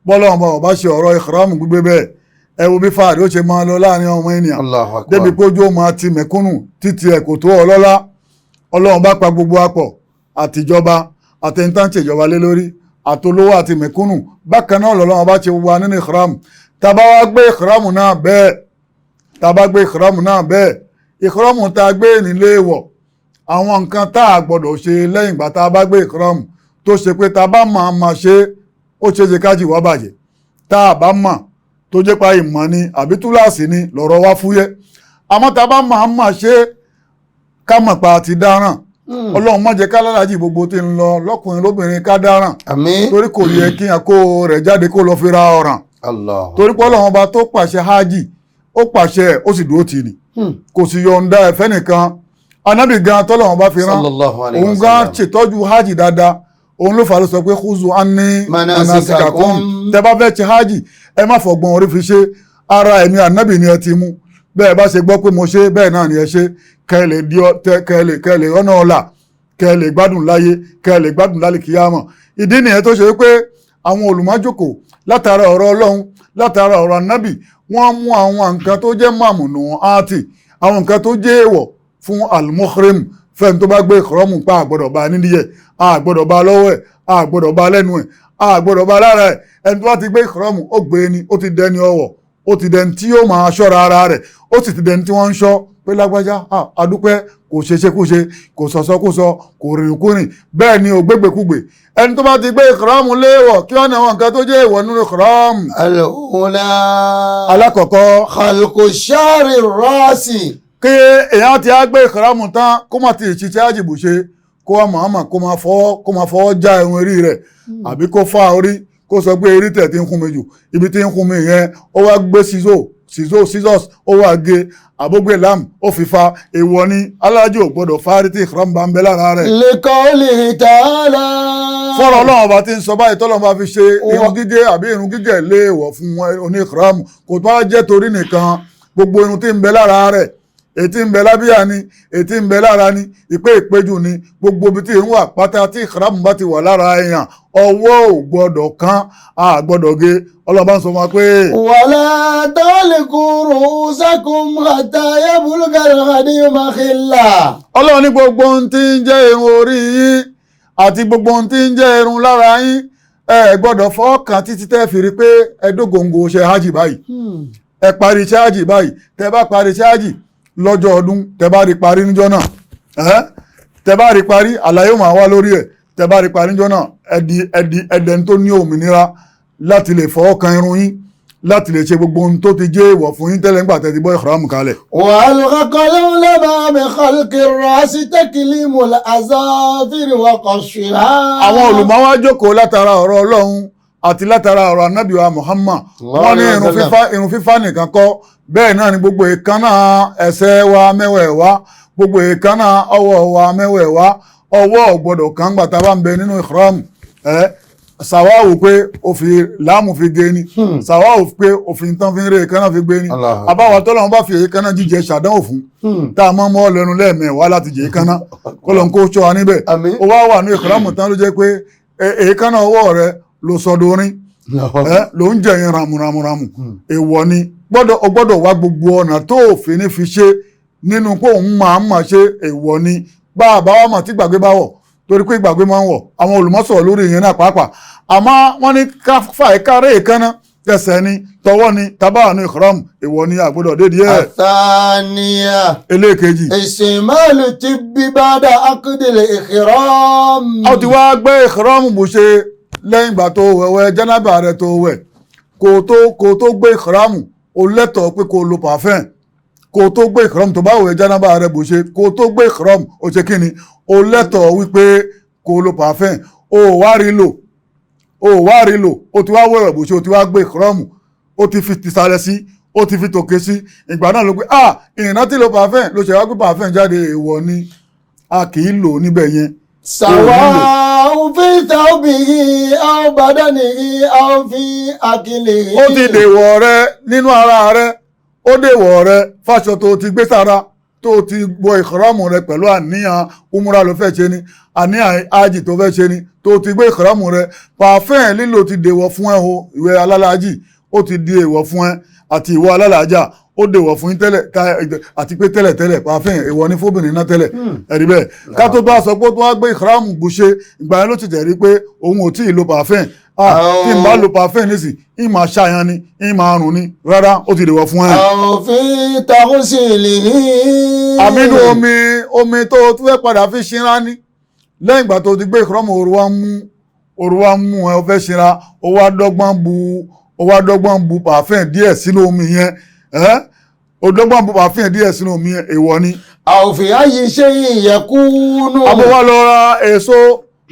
bọ́lọ́run bá ọba ṣe ọ̀rọ̀ ìkram gbígbé bẹ́ẹ̀, ẹ wo bí fàárì ó ṣe máa lọ láàrin ọmọ ènìyàn. Allahu akbar. Débi pójú ó máa ti mẹ̀kúnnù títí ẹ̀ kò tó ọlọ́lá. Ọlọ́run bá pa gbogbo apọ̀, àtìjọba àtẹnitánṣe ìjọba lé lórí, àtolówó àti mẹ̀kúnnù, bákan náà lọ́lọ́run bá ṣe wà nínú ìkram. Tá bá wá gbé ìkram náà bẹ́ẹ̀, tá bá gbé ìkram náà bẹ́ẹ̀, ìkram tá a gbé nílé wọ̀, àwọn nǹkan tá a gbọ́dọ̀ ṣe lẹ́yìn ìgbà tá a bá gbé ìkram, tó ṣe pé tá a bá máa máa ṣe, ó ṣeé ṣe kájì wá bàjẹ́, tá a bá mọ̀ tó jẹ́ pa ìmọ̀ ni àbí túláàsì ni lọ̀rọ̀ wá fúyẹ́. Àmọ́ tá a bá máa máa ṣe ká mọ̀ pa àti dáràn. Ọlọ́run má jẹ́ ká lálàájì gbogbo tí ń lọ lọ́kùnrin lóbìnrin ká dáràn. Àmín. Torí kò yẹ kí n kó rẹ̀ jáde kó lọ fi ra ọ̀ràn. Allah. Torí pé Ọlọ́run ọba tó pàṣẹ hajj, ó pàṣẹ ẹ̀, ó sì dúró tì ní. Kò sì yọ̀ǹda ẹ̀fẹ́ nìkan. Anábì gan tọ́lọ́run bá fi rán, Sallallahu alayhi wa òun gan sallam. ṣètọ́jú hajj dáadáa. Òun ló fà ló sọ pé khuzu anni Manasikakum. manasikakum. Tẹ bá fẹ́ ṣe hajj, ẹ má fọgbọ́n orí fi ṣe. Ara ẹ̀mí ànábì ni ẹ ti mú. Bẹ́ẹ̀ bá ṣe gbọ́ pé mo ṣe bẹ́ẹ̀ náà ni ẹ ṣe, kẹ́ lè di ọ tẹ kẹ́ lè rọ́nà ọ̀la, kẹ́ lè gbádùn láyé, kẹ́ lè gbádùn lálẹ́ kíyámọ̀. Ìdí nìyẹn tó ṣe wípé àwọn olùmọ́jòkó látara ọ̀rọ̀ Ọlọ́run, látara ọ̀rọ̀ ànábì, wọ́n mú àwọn nǹkan tó jẹ́ màmùnù àti àwọn nǹkan tó jẹ́ èèwọ̀ fún al-muhrim, fẹ́ni tó bá gbé ìkọ́rọ́mù pa, àgbọ̀dọ̀ bá nídìí ẹ̀, àgbọ̀dọ̀ bá lọ́wọ́ ẹ̀, àgbọ̀dọ̀ bá lẹ́nu ẹ̀, àgbọ̀dọ̀ bá lára ẹ̀. Ẹni tó bá ti gbé ìkọ́rọ́mù, ó gbé ni, ó ti dẹni ọwọ̀, ó ti dẹni tí yóò máa ṣọ́ra ara rẹ̀, ó sì ti dẹni tí wọ́n ń ṣọ́ pé lágbájá, adúpẹ́, kò ṣe ṣekúṣe, kò sọ̀sọ́kúsọ, kò rìnrìnkúrìn, bẹ́ẹ̀ ni ò gbégbèkúgbè. Ẹni tó bá ti gbé ìkọ́rọ́mù léèwọ̀, kí wọ́n ní àwọn nǹkan tó jẹ́ èèwọ̀ nínú ìkọ́rọ́mù? Al-ula. Alákọ̀ọ́kọ́, Khalqu shari rasi. Kí èèyàn ti á gbé ìkọ́rọ́mù tán, kó má ti ṣiṣẹ́ àjìbù ṣe, kó wá màmá kó máa fọwọ́ já irun orí rẹ̀, àbí kó fá orí, kó sọ pé eré tẹ̀ tí ń kún mi jù, ibi tí ń kún mi yẹn, ó wá gbé scissors, ó wá gé, àbógbé lam, ó fi fa. Èèwọ̀ ni, alájò ò gbọ́dọ̀ fárí tí ìkọ́rọ́mù bá ń bẹ lára rẹ̀. Liqawlihi ta'ala. Fọ́rọ̀ Ọlọ́run ọba tí ń sọ báyìí, tọ́lọ́run bá fi ṣe irun gígé àbí irun gígẹ̀ léèwọ̀ fún oní ìkọ́rọ́mù. Kò tó wá jẹ́ torí nìkan, gbogbo irun tí ń bẹ lára rẹ̀, ètí ń bẹ lábíyà ni, ètí ń bẹ lára ni, ìpé ìpéjú ni, gbogbo ibi tí irun wà pátá tí ìkọ́rọ́mù bá ti wà lára èèyàn, ọwọ́ ò gbọ́dọ̀ kán, a gbọ́dọ̀ gé. Ọlọ́run bá ń sọ fún wa pé. Wala tahliqu ru'usakum hatta yablugha al-hadyu mahillah. Ọlọ́run ní gbogbo ohun tí ń jẹ́ irun orí yín àti gbogbo ohun tí ń jẹ́ irun lára yín, ẹ gbọ́dọ̀ fọwọ́ kàn títí tẹ́ fi rí pé ẹ dógóńgó ṣe hajj báyìí, ẹ parí iṣẹ́ hajj báyìí. Tẹ́ bá parí iṣẹ́ hajj lọ́jọ́ ọdún, tẹ́ bá rí parí níjọ́ náà, ẹ́ tẹ́ bá rí parí, àlàyé ó máa wá lórí ẹ̀. Tẹ́ bá rí parí níjọ́ náà, ẹ di ẹ di ẹdẹni tó ní òmìnira láti lè fọwọ́ kan irun yín, láti lè ṣe gbogbo ohun tó ti jẹ́ èèwọ̀ fún yín tẹ́lẹ̀ nígbà tẹ́ ti bọ́ ìhram kalẹ̀. وألحق العلماء بخلق الرأس تكليم الأظافر وقصها. Àwọn olùmọ̀ wá jókòó látara ọ̀rọ̀ Ọlọ́run àti látara ọ̀rọ̀ Ànábì wa Muhammad, wọ́n ní irun fífá, irun fífá nìkan kọ́, bẹ́ẹ̀ náà ni gbogbo èékánná ẹsẹ̀ wa mẹ́wẹ̀ẹ̀wá, gbogbo èékánná ọwọ́ wa mẹ́wẹ̀ẹ̀wá, ọwọ́ ò gbọ́dọ̀ kàn gbà tá a bá ń bẹ nínú ìhram. Ẹ sàwáwò pé ó fi láàmù fi gé ni, sàwáwò pé òfin tán fi ń rí èékánná fi gbé ni. Allah. Àbáwá tọ́lọ́run bá fi èékánná jíjẹ ṣàdánwò fún, tá a máa mọ́ lẹ́nu lẹ́ẹ̀mẹ́wàá láti jẹ èékánná, kọ́lọ́n kó ṣọ́ wa níbẹ̀. Àmín. Ó wá wà ní ìkọ́lámù tán, ló jẹ́ pé èékánná ọwọ́ rẹ ló sọdọ̀ orin ẹ ló ń jẹyìn ramúramúramù. Èèwọ̀ ni, gbọ́dọ̀ o gbọ́dọ̀ wá gbogbo ọ̀nà tó òfin ní fi ṣe nínú pé òun máa ń máa ṣe. Èèwọ̀ ni. Bá a bá wà mọ̀ tí gbàgbé bá wọ̀, torí pé ìgbàgbé máa ń wọ̀, àwọn olùmọ̀sọ̀rọ̀ lórí ìyẹn náà pàápàá. Àmọ́ wọ́n ní ká fà kárẹ́ èékánná tẹsẹ̀ ni, tọwọ́ ni, tábà ní ìkọ́lámù, èèwọ̀ ni, àgbọ́dọ̀ dédìí ẹ̀. الثانية. Eléèkejì. استعمال الطب بعد عقد الإحرام. A ti wá gbé ìkọ́rọ́mù bù ṣe lẹ́yìn ìgbà tó wẹ̀wẹ̀ jẹ́nàbà rẹ̀ tó wẹ̀, kó tó gbé ìkọ́rọ́mù, o lẹ́tọ̀ọ́ pé kó lo pàfẹ́n. Kó tó gbé ìkọ́rọ́mù, tó bá wẹ̀ jẹ́nàbà rẹ̀ bù ṣe, kó tó gbé ìkọ́rọ́mù, o ṣe kí ni, o lẹ́tọ̀ọ́ wípé kó lo pàfẹ́n. O wá rí lò, o wá rí lò, o ti wá wẹ̀wẹ̀ bù ṣe, o ti wá gbé ìkọ́rọ́mù, o ti fi tìsàlẹ̀ sí, o ti fi tòkè sí. Ìgbà náà ló pé, ah, ìrántí lo pàfẹ́n, ló ṣe wá gbé pàfẹ́n jáde. Èèwọ̀ ni, a kì í lò níbẹ̀ yẹn. سواء في ثوبه أو بدنه أو في أكله. Ó ti dèwọ̀ rẹ nínú ara rẹ, ó dèwọ̀ rẹ fáṣọ tó ti gbé sára, tó ti gbọ́ ìkọ́rọ́mù rẹ pẹ̀lú àníyàn umra ló fẹ́ ṣe ni, àníyàn ájì tó fẹ́ ṣe ni, tó ti gbé ìkọ́rọ́mù rẹ, pàfẹ́ẹ̀ lílò ti dèwọ̀ fún ẹ o. Ìwé alálàájì, ó ti di èèwọ̀ fún ẹ, àti ìwọ alálàájà, ó dèwọ̀ fún yín tẹ́lẹ̀ àti pé tẹ́lẹ̀ tẹ́lẹ̀ pàfẹ́ẹ̀ èèwọ̀ ní fóbìnrin náà tẹ́lẹ̀. Ẹ̀rí bẹ́ẹ̀, ká tó bá sọ pé ó tún wá gbé ìkọ́rọ́mù bù ṣe, ìgbà yẹn ló ti tẹ̀ rí pé òun ò tí ì lo pàfẹ́ẹ̀. Ah, tí n bá lo pàfẹ́ẹ̀ nísì, ń máa ṣàyàn ni, ń máa rùn ni. Rárá, ó ti dèwọ̀ fún ẹ. أو في تغسيله. Àmínú omi tó o tún fẹ́ padà fi ṣinra ní lẹ́yìn ìgbà tó ti gbé ìkọ́rọ́mù, òru wa ń mú ẹ, o fẹ́ ṣinra, o wá dọ́gbọ́n bu pàfẹ́ẹ̀ díẹ̀ sínú omi yẹn, ẹ́ Ó dọ́gbọ́n bu pàfin díẹ̀ sínú omi yẹn, èèwọ̀ ni. أو في أي شيء يكون. Àbó wá lọ ra èso,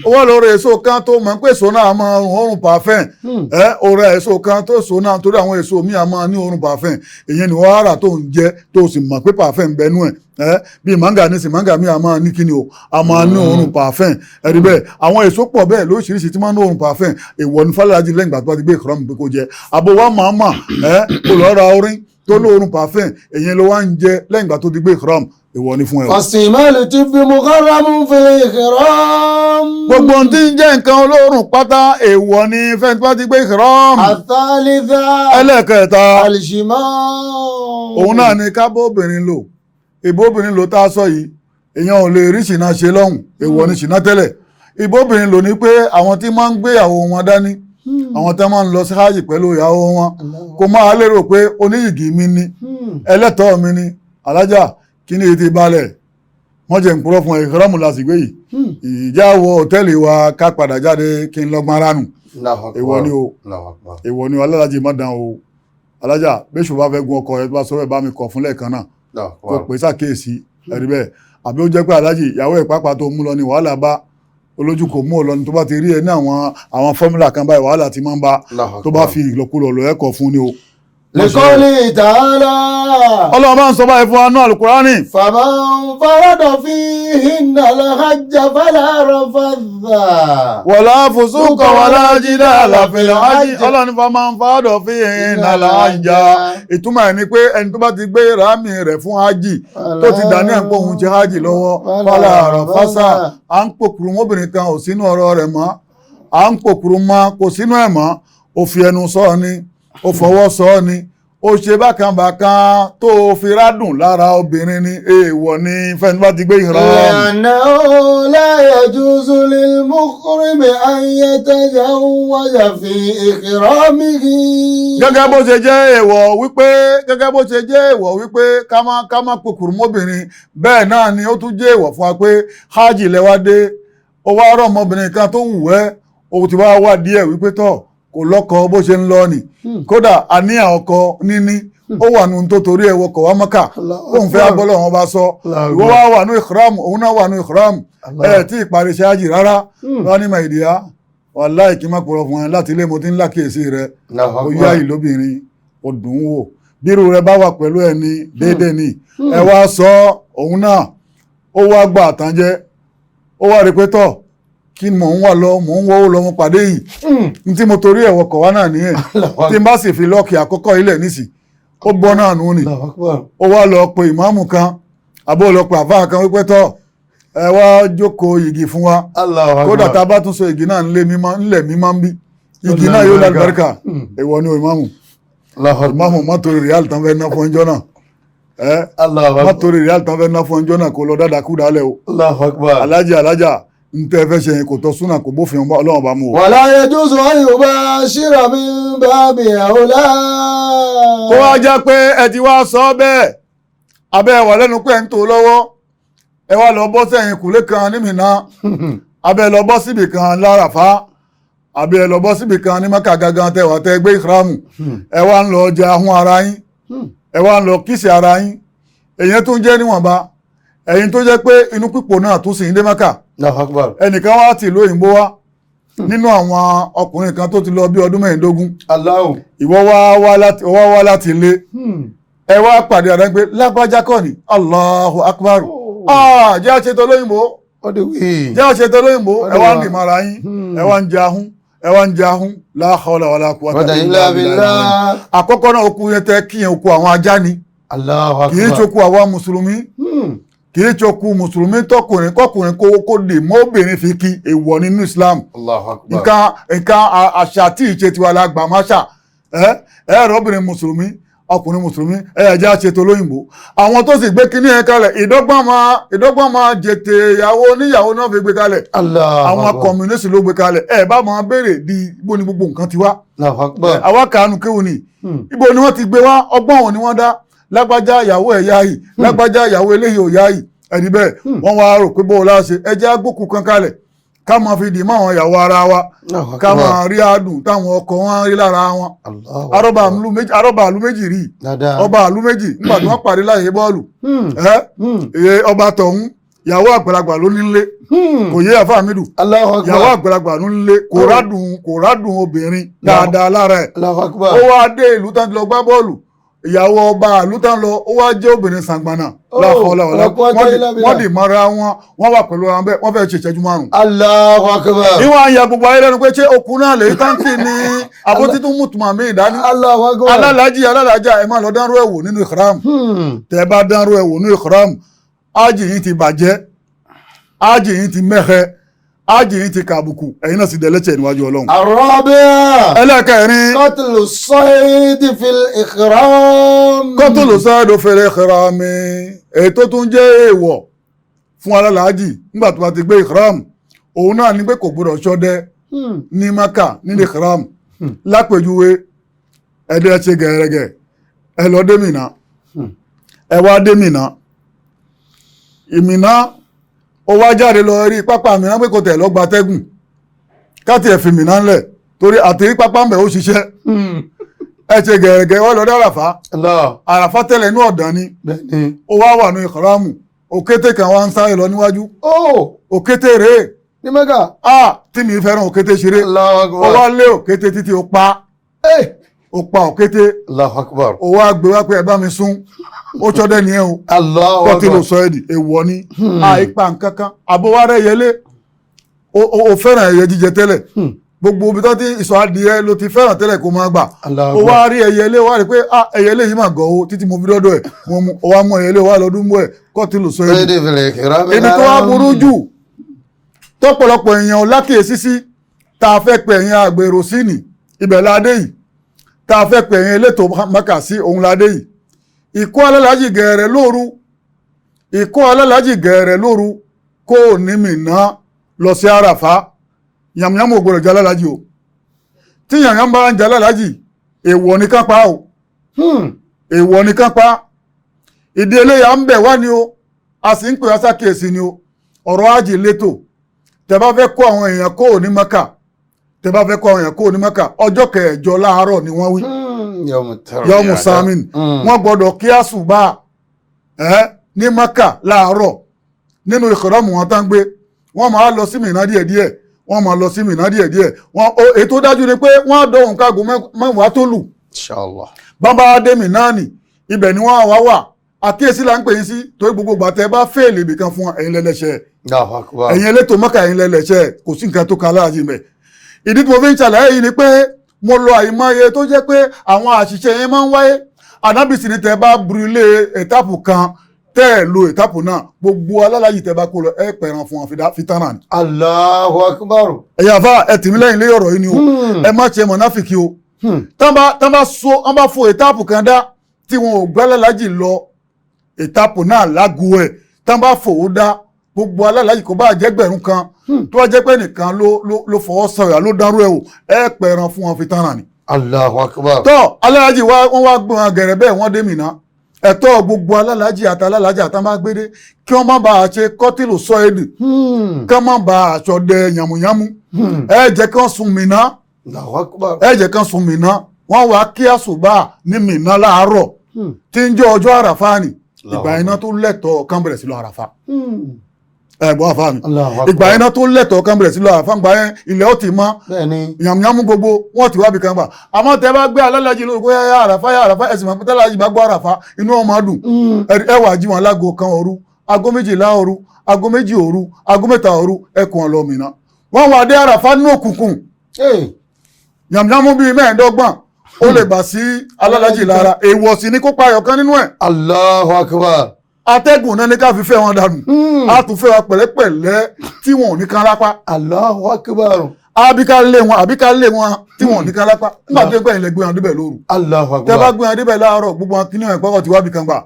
ó wá lọ ra èso kan tó mọ̀ pé èso náà máa ń òórùn pàfẹ́n. Ẹ ó ra èso kan tó èso náà, torí àwọn èso míì á máa ní òórùn pàfẹ́n. Ìyẹn ni wọ́n á rà tó ń jẹ, tó sì mọ̀ pé pàfẹ́n ń bẹnu ẹ̀. Ẹ bíi màǹgà ní sìn, màǹgà míì á máa ní kíni o, á máa ní òórùn pàfẹ́n. Ẹ̀rí bẹ́ẹ̀, àwọn èso pọ̀ bẹ́ẹ̀ lóríṣiríṣi tí máa ń ní òórùn pàfẹ́n. Èèwọ̀ ní fálàjì lẹ́yìn ìgbà tó bá ti gbé ìkọ́rọ́mù pé kó jẹ. Àbò wa máa mà ẹ kó lọ ra orin tó lóorùn pàfẹ́n, èyàn ló wá ń jẹ lẹ́yìn ìgbà tó ti gbé ìkọ́rọ́mù, èèwọ̀ ni fún ẹ o. فاستعمال الطب محرم في الإحرام. Gbogbo ohun tí ń jẹ́ nǹkan olóòórùn pátá, èèwọ̀ ni fẹ́ni tó bá ti gbé ìkìrọ́ọ̀mù. الثالثة Ẹlẹ́ẹ̀kẹta, الجماع. Òun náà ni ká bóbìnrin lò. Ìbóbìnrin lò tá a sọ yìí, èèyàn ò lè rí ṣìnà ṣe lọ́hùn, èèwọ̀ ni ṣìnà tẹ́lẹ̀. Ìbóbìnrin lò ní pé àwọn tí máa ń gbé ìyàwó wọn dání, àwọn tí máa ń lọ sí hájì pẹ̀lú ìyàwó wọn, kó máa lérò pé oníyìgì mi ni, ẹlẹ́tọ̀ọ́ mi ni, alájà kí ni ètè balẹ̀ wọ́n jẹ́ ń purọ́ fún ìkìrọ́ọ̀mù lásìgbè yìí, ìjà wọ hòtẹ́ẹ̀lì wa ká padà jáde kí n lọ́gbọ́n ránù. Èèwọ̀ ni o, èèwọ̀ ni o. Alálàájì má dán o. Alájà bẹ́sù bá fẹ́ gun ọkọ̀ rẹ, tó bá sọ bẹ́ẹ̀, bá mi kọ̀ fún lẹ́ẹ̀kan náà, kó pè sàkíyèsí. Ẹ̀rí bẹ́ẹ̀, àbí ó jẹ́ pé alájì ìyàwó ẹ̀ pápá tó mú lọ ní wàhálà bá olójú kò mú ọ lọ ní, tó bá ti rí ẹ ní àwọn fọ́múlà kan báyìí, wàhálà ti máa ń bá, tó bá fi ìlọkulọ̀ lọ ẹ̀kọ́ fún ni o. لقوله تعالى Ọlọ́run bá ń sọ báyìí fún wa náà Al-Qur'ani. فمن فرض فيهن الحج فلا رفث Wala fusuqa wala jidala fil hajj. Ọlọ́run ní faman farada fihinna al-hajja. Ìtumọ̀ ẹ̀ ni pé ẹni tó bá ti gbé rámì rẹ̀ fún hajj, tó ti dà ní ẹ̀pọ̀ òun ti hajj lọ́wọ́, fala rafasa, à ń pòkùrù mọ́bìnrin kan ò sínú ọ̀rọ̀ rẹ̀ mọ́, à ń pòkùrù mọ́ kò sínú ẹ̀ mọ́. Ó fi ẹnu sọ ọ́ ni, ó fọwọ́ sọ ọ́ ni, ó ṣe bákan bákan tó fi rádùn lára obìnrin ni, èèwọ̀ ni fẹ́ni bá ti gbé ìhram. لأنه لا يجوز للمحرم أن يتزوج في إحرامه. Gẹ́gẹ́ bó ṣe jẹ́ èèwọ̀ wípé ká má kúkúrú mọ́bìnrin, bẹ́ẹ̀ náà ni ó tún jẹ́ èèwọ̀ fún wa pé hajj lẹ́wà dé, ó wá rọ̀ ọmọbìnrin kan tó wù ẹ́, ó ti wá wá díẹ̀ wípé tọ̀ kò lọ́kọ bó ṣe ń lọ nì, kódà àníyàn ọkọ níní ó wà nù tó torí ẹ̀ wọkọ̀ wá Mọ́kà, òun fẹ́ agbọ́lọ̀ wọn bá sọ, ìwọ wá wà ní ìkram, òun náà wà ní ìkram, ẹ tí ìparí iṣẹ́ hajj rárá wọn ní màìdíyà, wàláì kí n má purọ́ fún ẹ, láti ilé mo ti ń lákèésí rẹ, ó yá ìlóbìnrin, ó dùn ún wò, bírú rẹ bá wà pẹ̀lú ẹni déédéé ni ẹ wá sọ, òun náà ó wá gbà àtànjẹ, ó wá rí pé tọ̀ kí ni mò ń wà lọ, mò ń wọ́wọ́ lọ, mo pàdé yìí n tí mo torí ẹ̀wọ̀ kọ̀ wá náà nìyẹn, tí n bá sì fi lọ́ọ̀kì àkọ́kọ́ ilẹ̀ nísì, ó bọ́ náà nù ni. Ó wá lọ pe ìmáàmù kan, àbó lọ pe àfáà kan wípé tọ̀ ẹ wá jókòó igi fún wa, kódà tá a bá tún so igi náà ńlẹ̀ mímọ́ ń bí igi náà yóò lálùbáríkà. Èèwọ̀ ni o. Ìmáàmù, ìmáàmù má torí ríálì tán fẹ́ ná fún ẹjọ́ náà, ẹ má torí ríálì tán fẹ́ ná fún ẹjọ́ náà kó lọ dáadáa kú dálẹ̀ o. Alájà, alájà, n tẹ́ fẹ́ ṣe yẹn kò tọ́ súnà, kò bófin Ọlọ́run bá mú o. ولا يجوز أن يباشر من باب أولى. Kó wá jẹ́ pé ẹ ti wá sọ bẹ́ẹ̀, abẹ́ wà lẹ́nu pé ń tó lọ́wọ́, ẹ wá lọ bọ́ sẹ́yìn kùlé kan ní Mínà, abẹ́ lọ bọ́ síbì kan láràfá, àbí ẹ lọ bọ́ síbì kan ní Mẹ́kà gangan tẹ wà tẹ gbé ìkírámù, ẹ wá ń lọ jẹ ahọ́n ara yín, ẹ wá ń lọ kíṣì ara yín. Èyàn tó ń jẹ́ níwọ̀nba, ẹ̀yin tó jẹ́ pé inú pípò náà tún sì ń dé Mẹ́kà. Ẹnìkan wá tìlú òyìnbó wá nínú àwọn ọkùnrin kan tó ti lọ bí ọdún 15. Ìwọ wá láti ilé, ẹ wá pàdé ara pé lágbájá kọ́ ni. Allahu Akbar, ah, jẹ́ àṣetọ́ lóyìnbó, jẹ́ àṣetọ́ lóyìnbó. Ẹ wá ń rìn mara yín, ẹ wá ń jẹ ahún, ẹ wá ń jẹ ahún. La hawla wala quwwata illa billah. Àkọ́kọ́ náà, okùn yẹn tẹ kíyẹn, okùn àwọn ajá ni, kì í ṣokùn àwa mùsùlùmí, kì í ṣokùn mùsùlùmí. Tọkùnrin kọkùnrin kó lè mọ́ obìnrin fi kí, èèwọ̀ nínú Islam. Nǹkan àṣà tí ìṣe tiwa la gbà má ṣà. Ẹ ẹ rọ obìnrin mùsùlùmí, ọkùnrin mùsùlùmí, ẹ ẹ jẹ́ àṣetò lóyìnbó. Àwọn tó sì gbé kínní ẹ kalẹ̀, ìdọ́gbọ́n máa jètè ìyàwó oníyàwó náà fi gbé kalẹ̀. Àwọn communist ló gbé kalẹ̀. Ẹ bá máa béèrè di ibo ni gbogbo nǹkan ti wá. Àwa kàánú kéwù ni, ibo ni wọ́n ti gbé wá, ọgbọ́n òun ni wọ́n dá. Lágbájá ìyàwó ẹ̀ yá yìí, lágbájá ìyàwó eléyìí ò yá yìí, ẹni bẹ́ẹ̀ wọ́n wá rò pé bóo láṣẹ, ẹ jẹ́ agbókù kan kalẹ̀. Ká máa fi dì mọ́ àwọn ìyàwó ara wa, ká máa rí adùn táwọn ọkọ wọn rí lára wọn. Arọ́bà àlú méjì rí, ọba àlú méjì nígbà tí wọ́n pàdé láyé bọ́ọ̀lù, ọba tọ̀hún ìyàwó àgbàlagbà ló nílé, kò yé àfa Hamidu, ìyàwó àgbàlagbà ló nílé, kò rádùn obìnrin dáadáa lára ẹ̀. Ó wá dé ìlú tán ti lọ gbá bọ́ọ̀lù, ìyàwó ọba ìlú tán lọ, ó wá jẹ́ obìnrin sàngbànà láfọláwọlá, wọ́n dì mọ́ra wọn, wọ́n wà pẹ̀lú ara bẹ́ẹ̀, wọ́n fẹ́ ṣe ìṣẹ́jú 5. Allahu Akbar. Ìwọ̀n àyà gbogbo ayé lẹ́nu pé ṣé okùn náà lè táǹkì ní abótítún mùtùmá mi ìdání. Allahu Akbar. Alálàájì alálàájà ẹ máa lọ dánrú ẹ̀wò nínú ìkram. Tẹ́ bá dánrú ẹ̀wò nínú ìkram, ájì yìí ti bàjẹ́, ájì yìí ti mẹ́hẹ, ájì yìí ti kàbùkù, ẹ̀yin náà sì dẹ̀lẹ́tẹ̀ níwájú Ọlọ́run. Àrọ́bíà. Ẹlẹ́kẹ̀rin. Qatlu sayd fil ihram. Qatlu sayd fil ihram, èyí tó tún jẹ́ èèwọ̀ fún alálàájì nígbà tó bá ti gbé ihram, òun náà ní pé kò gbọdọ̀ ṣọdẹ ní Maka nínú ihram. Lápèjúwe, ẹ̀dẹ̀ ṣe gẹ̀rẹ́gẹ̀, ẹ lọ dé Mínà, ẹ wá dé Mínà, ìmìnà ó wá jáde lọ rí pápá mìíràn pé kò tẹ̀ lọ gba tẹ́gùn káti ẹ̀ fi mìíràn lẹ̀ torí àti rí pápá mẹ́ ó ṣiṣẹ́. Ẹ ṣe gẹ̀rẹ́gẹ̀, wọ́n lọ dé àràfá. Àràfá tẹ́lẹ̀ inú ọ̀dàn ni, ó wá wà ní ìkọ̀rámù, òkété kan wá ń sáré lọ níwájú. Òkété rèé ní Mẹ́kà. Tí mi fẹ́ràn òkété ṣeré, ó wá lé òkété títí ó pa, ó pa òkété. Allahu Akbar. Ó wá gbé wá pé ẹ bá mi sún, ó ṣọdẹ nìyẹn o. Allahu Akbar. Kọ́tí ló sọ ẹ́ di èèwọ̀ ni, àìpa nǹkan kan. Àbówárẹ̀ yẹlé, ó fẹ́ràn ẹyẹ jíjẹ tẹ́lẹ̀, gbogbo ibi tó ti ìsọ̀ adìyẹ ló ti fẹ́ràn tẹ́lẹ̀ kó máa gbà. Ó wá rí ẹyẹlé, wá rí pé ẹyẹlé yìí mà gọ̀ o, títí mo fi dọ́dọ̀ ẹ̀ ó wá mú ẹyẹlé wá lọ́dún mú ẹ̀, kọ́tí ló sọ ẹ́ di. Ibi tó wá burú jù tọ́pọ̀lọpọ̀ èèyàn lákìyèsí sí, tá a fẹ́ pè ẹ̀yin àgbèrò sí ni ibẹ̀ ládé yìí, tá a fẹ́ pè ẹ̀yin elétò Mẹ́kà sí òun ládé yìí. Ìkó alálàájì gẹ̀ẹ́rẹ̀ lóru, ìkó alálàájì gẹ̀ẹ́rẹ̀ lóru kó o ní Mínà lọ sí Àràfá. Yàmùyàmù ò gbọdọ̀ jẹ́ alálàájì o. Tí yàmùyàmù bá ń jẹ́ alálàájì, èèwọ̀ ni ká pa o, èèwọ̀ ni ká pa. Ìdí eléyà ń bẹ̀ wá ni o, a sì ń pè wá sákèésí ni o. Ọ̀rọ̀ ájì létò, tẹ́ bá fẹ́ kó àwọn èèyàn kó o ní Mẹ́kà, tẹ́ bá fẹ́ kó àwọn èèyàn kó o ní Mẹ́kà, ọjọ́ kẹjọ láàárọ̀ ni wọ́n wí, yọmù samin, wọ́n gbọ́dọ̀ kí àsùbá ní Mẹ́kà láàárọ̀ nínú ìkọ̀rọ̀mù wọn tán gbé, wọ́n máa lọ sí Mínà díẹ̀díẹ̀, wọ́n máa lọ sí Mínà díẹ̀díẹ̀. Wọ́n ètò dájú ni pé wọ́n á dọ̀hùn kágo 10 tó lù. Inshallah. Bàbá dé Mínà ni ibẹ̀ ni wọ́n wá wà. Àkíyèsí là ń pè yín sí, torí gbogbo gbàtẹ́ bá fèèlì ibìkan fún ẹ̀yin lẹ́lẹ́ṣẹ̀, ẹ̀yin elétò Mẹ́kà, ẹ̀yin lẹ́lẹ́ṣẹ̀, kò sí nǹkan tó kan aláàjì mẹ́. Ìdí tí mo fi ń ṣàlàyé yìí ni pé mo lọ àìmọye tó jẹ́ pé àwọn àṣìṣe yẹn máa ń wáyé. Ànábìsì ni tẹ́ bá burilé ẹ̀tápù kan, tẹ́ ẹ̀ lo ẹ̀tápù náà, gbogbo alálàyé tẹ́ bá kó lọ ẹ pẹ̀ràn fún wọn fitanà ni. Allahu Akbar. Ẹ̀yà àfa ẹ tì mí lẹ́yìn lé ọ̀rọ̀ yìí ni o, ẹ má ṣe mọ̀náfìkì o. Tán bá fo ẹ̀tápù kan dá tí wọn ò gbá alálàyé lọ ẹ̀tápù náà lágbo ẹ̀, tán bá fò ó dá gbogbo alálàyé kò bá jẹ́gbẹ̀rún kan tó wá jẹ́ pé nìkan ló fọwọ́ sọ̀yà ló dárú ẹ̀ wò, ẹ pẹ̀ràn fún wọn fitanà ni. Allahu Akbar. Tọ́ alálàájì wa wọ́n wá gbọ́n gẹ̀rẹ́ bẹ́ẹ̀ wọ́n dé Mínà. Ẹ̀tọ́ gbogbo alálàájì àti alálàájì àtàn bá gbédé kí wọ́n má bàa ṣe kọ́tìlù sọ èdè, kí wọ́n má bàa ṣọdẹ yàmùyàmù. Ẹ jẹ́ kí wọ́n sun Mínà. Allahu Akbar. Ẹ jẹ́ kí wọ́n sun Mínà. Wọ́n wá kí àsùbá ní Mínà láàárọ̀ tí ń jẹ́ ọjọ́ àràfá ni. Ìgbà iná tó lẹ́tọ̀ọ́ kán bẹ̀rẹ̀ sí lọ àràfá. Ẹ̀gbọ́n àfa mi, ìgbà iná tó lẹ́tọ̀ọ́ kan bẹ̀rẹ̀ sí lọ àràfá, gbà yẹn ilẹ̀ ó ti mọ́, yàmùyàmù gbogbo wọ́n ti wábi kan gbà. Àmọ́ tẹ́ bá gbé alálàájì lórí kó yá àràfá yá àràfá, ẹ̀sìn máa pẹ́tẹ́ aláàjì bá gbọ́ àràfá inú ọmọ dùn. Ẹ wà jí wọn láago 1 òru, aago 12 òru, aago 2 òru, aago 3 òru, ẹkùn ọ̀lọ́ mìíràn. Wọ́n wà dé àràfá nínú òkùnkùn, yàmùyàmù bíi 25 ó lè bà sí alálàájì lára. Èèwọ̀ sì ni kó pa ayọ̀ kan nínú ẹ̀. Allahu Akbar. Atẹ́gùn náà ní ká fi fẹ́ wọn dànù, a tún fẹ́ wa pẹ̀lẹ́pẹ̀lẹ́ tí wọn ò ní kan lápá. Allahu Akbar. Àbí ká lé wọn, àbí ká lé wọn tí wọn ò ní kan lápá. Nígbà tó gbẹ̀yìn lẹ gbé wọn débẹ̀ lóru. Allahu Akbar. Tẹ́ bá gbé wọn débẹ̀ láàárọ̀, gbogbo wọn kíní ẹ̀pọ̀ ti wá bí kan gbà.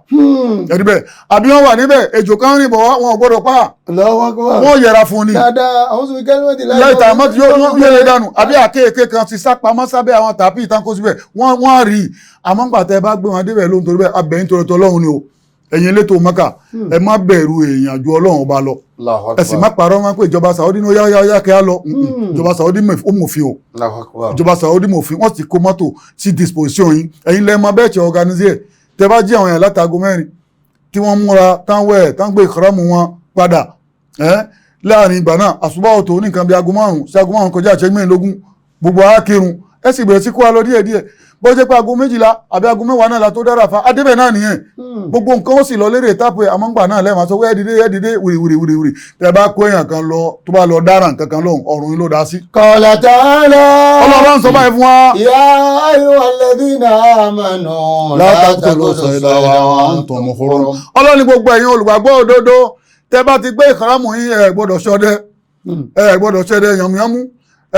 Ẹ̀díbẹ̀ àbí wọn wà níbẹ̀, ejò kan rìn bọ̀ wá, wọn ò gbọ́dọ̀ pa. Allahu Akbar. Wọ́n yẹra fún ni. Dáadáa, àwọn sùn kẹ́lí láìta àmọ́ tí yóò lè dànù. Àbí àkéèké kan ti sá pamọ́ sábẹ́ àwọn tàbí ìtànkó síbẹ̀, wọ́n rí i. Àmọ́ ńgbà tẹ́ bá gbé wọn débẹ̀ lóhun torí bẹ́ẹ̀, abẹ́yìn torí tọ́lọ́hun ni o. Ẹ̀yin elétò Mẹ́kà, ẹ má bẹ̀rù èèyàn ju Ọlọ́run ọba lọ. Allahu Ẹ sì Akbar. má parọ́ máa pé ìjọba Saudi ní ó yá yá yá kí á lọ. Ìjọba Saudi ó mòfin o. Allahu Akbar. Ìjọba Saudi mòfin, wọ́n sì kó mọ́tò sí disposition yín. Ẹ̀yin lẹ́ẹ̀ mọ bẹ́ẹ̀ ṣe organize ẹ̀. Tẹ́ bá jí àwọn èèyàn látago 4 tí wọ́n múra tán, wẹ̀ tán, gbé ìkọ́rọ́mù wọn padà ẹ́ láàrin ìgbà náà, àṣùbà ọ̀tọ̀ ní nǹkan bí aago 5 sí aago 5 kọjá ìṣẹ́jú 24, gbogbo á kírun, ẹ sì bẹ̀rẹ̀ sí kó wa lọ díẹ̀ díẹ̀. Bó jẹ́ pé aago 12 àbí aago 10 náà la tó dára fa adébẹ̀ náà nìyẹn, gbogbo nǹkan ó sì lọ lérè tápù ẹ̀. Àmọ́ ńgbà náà lẹ́ẹ̀ma sọ pé ẹ dìde, ẹ dìde, wìrì wìrì wìrì wìrì. Tẹ bá kó èèyàn kan lọ, tó bá lọ dára nǹkan kan lọ́hùn, ọ̀run yín ló dá sí. Qala ta'ala. Ọlọ́run sọ báyìí fún wa. يا أيها الذين آمنوا لا تقتلوا الصيد وأنتم حرم. Ọlọ́run ní gbogbo ẹ̀yin olùgbàgbọ́ òdodo, tẹ bá ti gbé ìkàràmù yín, ẹ gbọ́dọ̀ ṣọdẹ, ẹ gbọ́dọ̀ ṣọdẹ yànmùyánmú,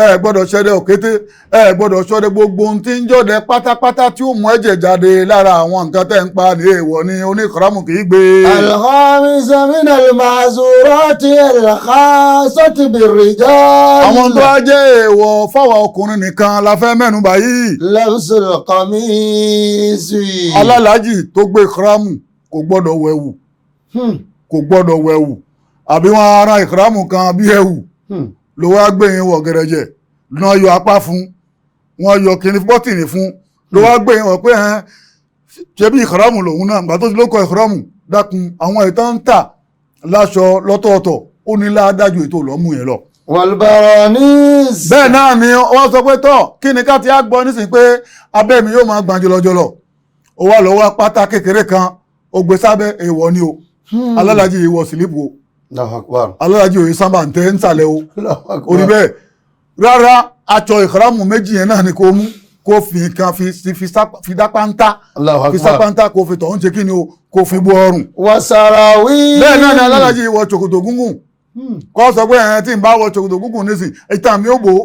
ẹ gbọ́dọ̀ ṣọdẹ òkété, ẹ gbọ́dọ̀ ṣọdẹ gbogbo ohun tí ń jọdẹ pátápátá tí ó mú ẹ̀jẹ̀ jáde lára àwọn nǹkan tẹ́ ń pa ní èèwọ̀ ni, oníkàràmù kì í gbé. الخامسة من المعذورات الخاصة بالرجال. Àwọn tó á jẹ́ èèwọ̀ fáwọn ọkùnrin nìkan la fẹ́ mẹ́nu bà yìí. لبس القميص. Alálàájì tó gbé ìkàràmù kò gbọ́dọ̀ wẹ̀wù, kò gbọ́dọ̀ wẹ̀wù, àbí wọn ara ìkàràmù kan bí ẹ̀wù ló wá gbé yín wọ̀ gẹ̀rẹ̀jẹ̀ náà, yọ apá fún wọn, yọ kíní bọ́tìnì fún, ló wá gbé yín wọ̀ pé ẹn ṣe bí ìkàràmù lòun náà gbà tó ti ló kọ ìkàràmù. Dákun, àwọn ìtàn ń tà láṣọ lọ́tọ̀ọ̀tọ̀, ó ní ládájú ètò ìlọ́mù yẹn lọ. والبرانيس. Bẹ́ẹ̀ náà ni wọ́n sọ pé tọ́ kí ni ká ti á gbọ́ nísìnyí pé abẹ́ mi yóò máa gbọ̀n jọlọjọlọ, ó wá lọ́wọ́ pátá kékeré kan, ó gbé sábẹ́, èèwọ̀ ni o. Alálàájì ìwọ̀ sílípù o. Allahu Akbar. Alálàájì òye sábà ń tẹ́ ń sàlẹ̀ o. Allahu Akbar. Orí bẹ́ẹ̀ rárá, aṣọ ìkàràmù méjì yẹn náà ni kò mú, kó fi nǹkan fi dápá ń ta Allahu fi Akbar. sápá ń ta, kó fi tọ̀ ń ṣe kí ni o, kó fi bú ọrùn. والسراويل. Bẹ́ẹ̀ náà ni alálàájì ìwọ̀ ṣòkòtò gúngùn, kọ́ sọ pé ẹ̀ẹ́n tí ń bá wọ ṣòkòtò gúngùn nísìn, ìtàn mi ò bò ó.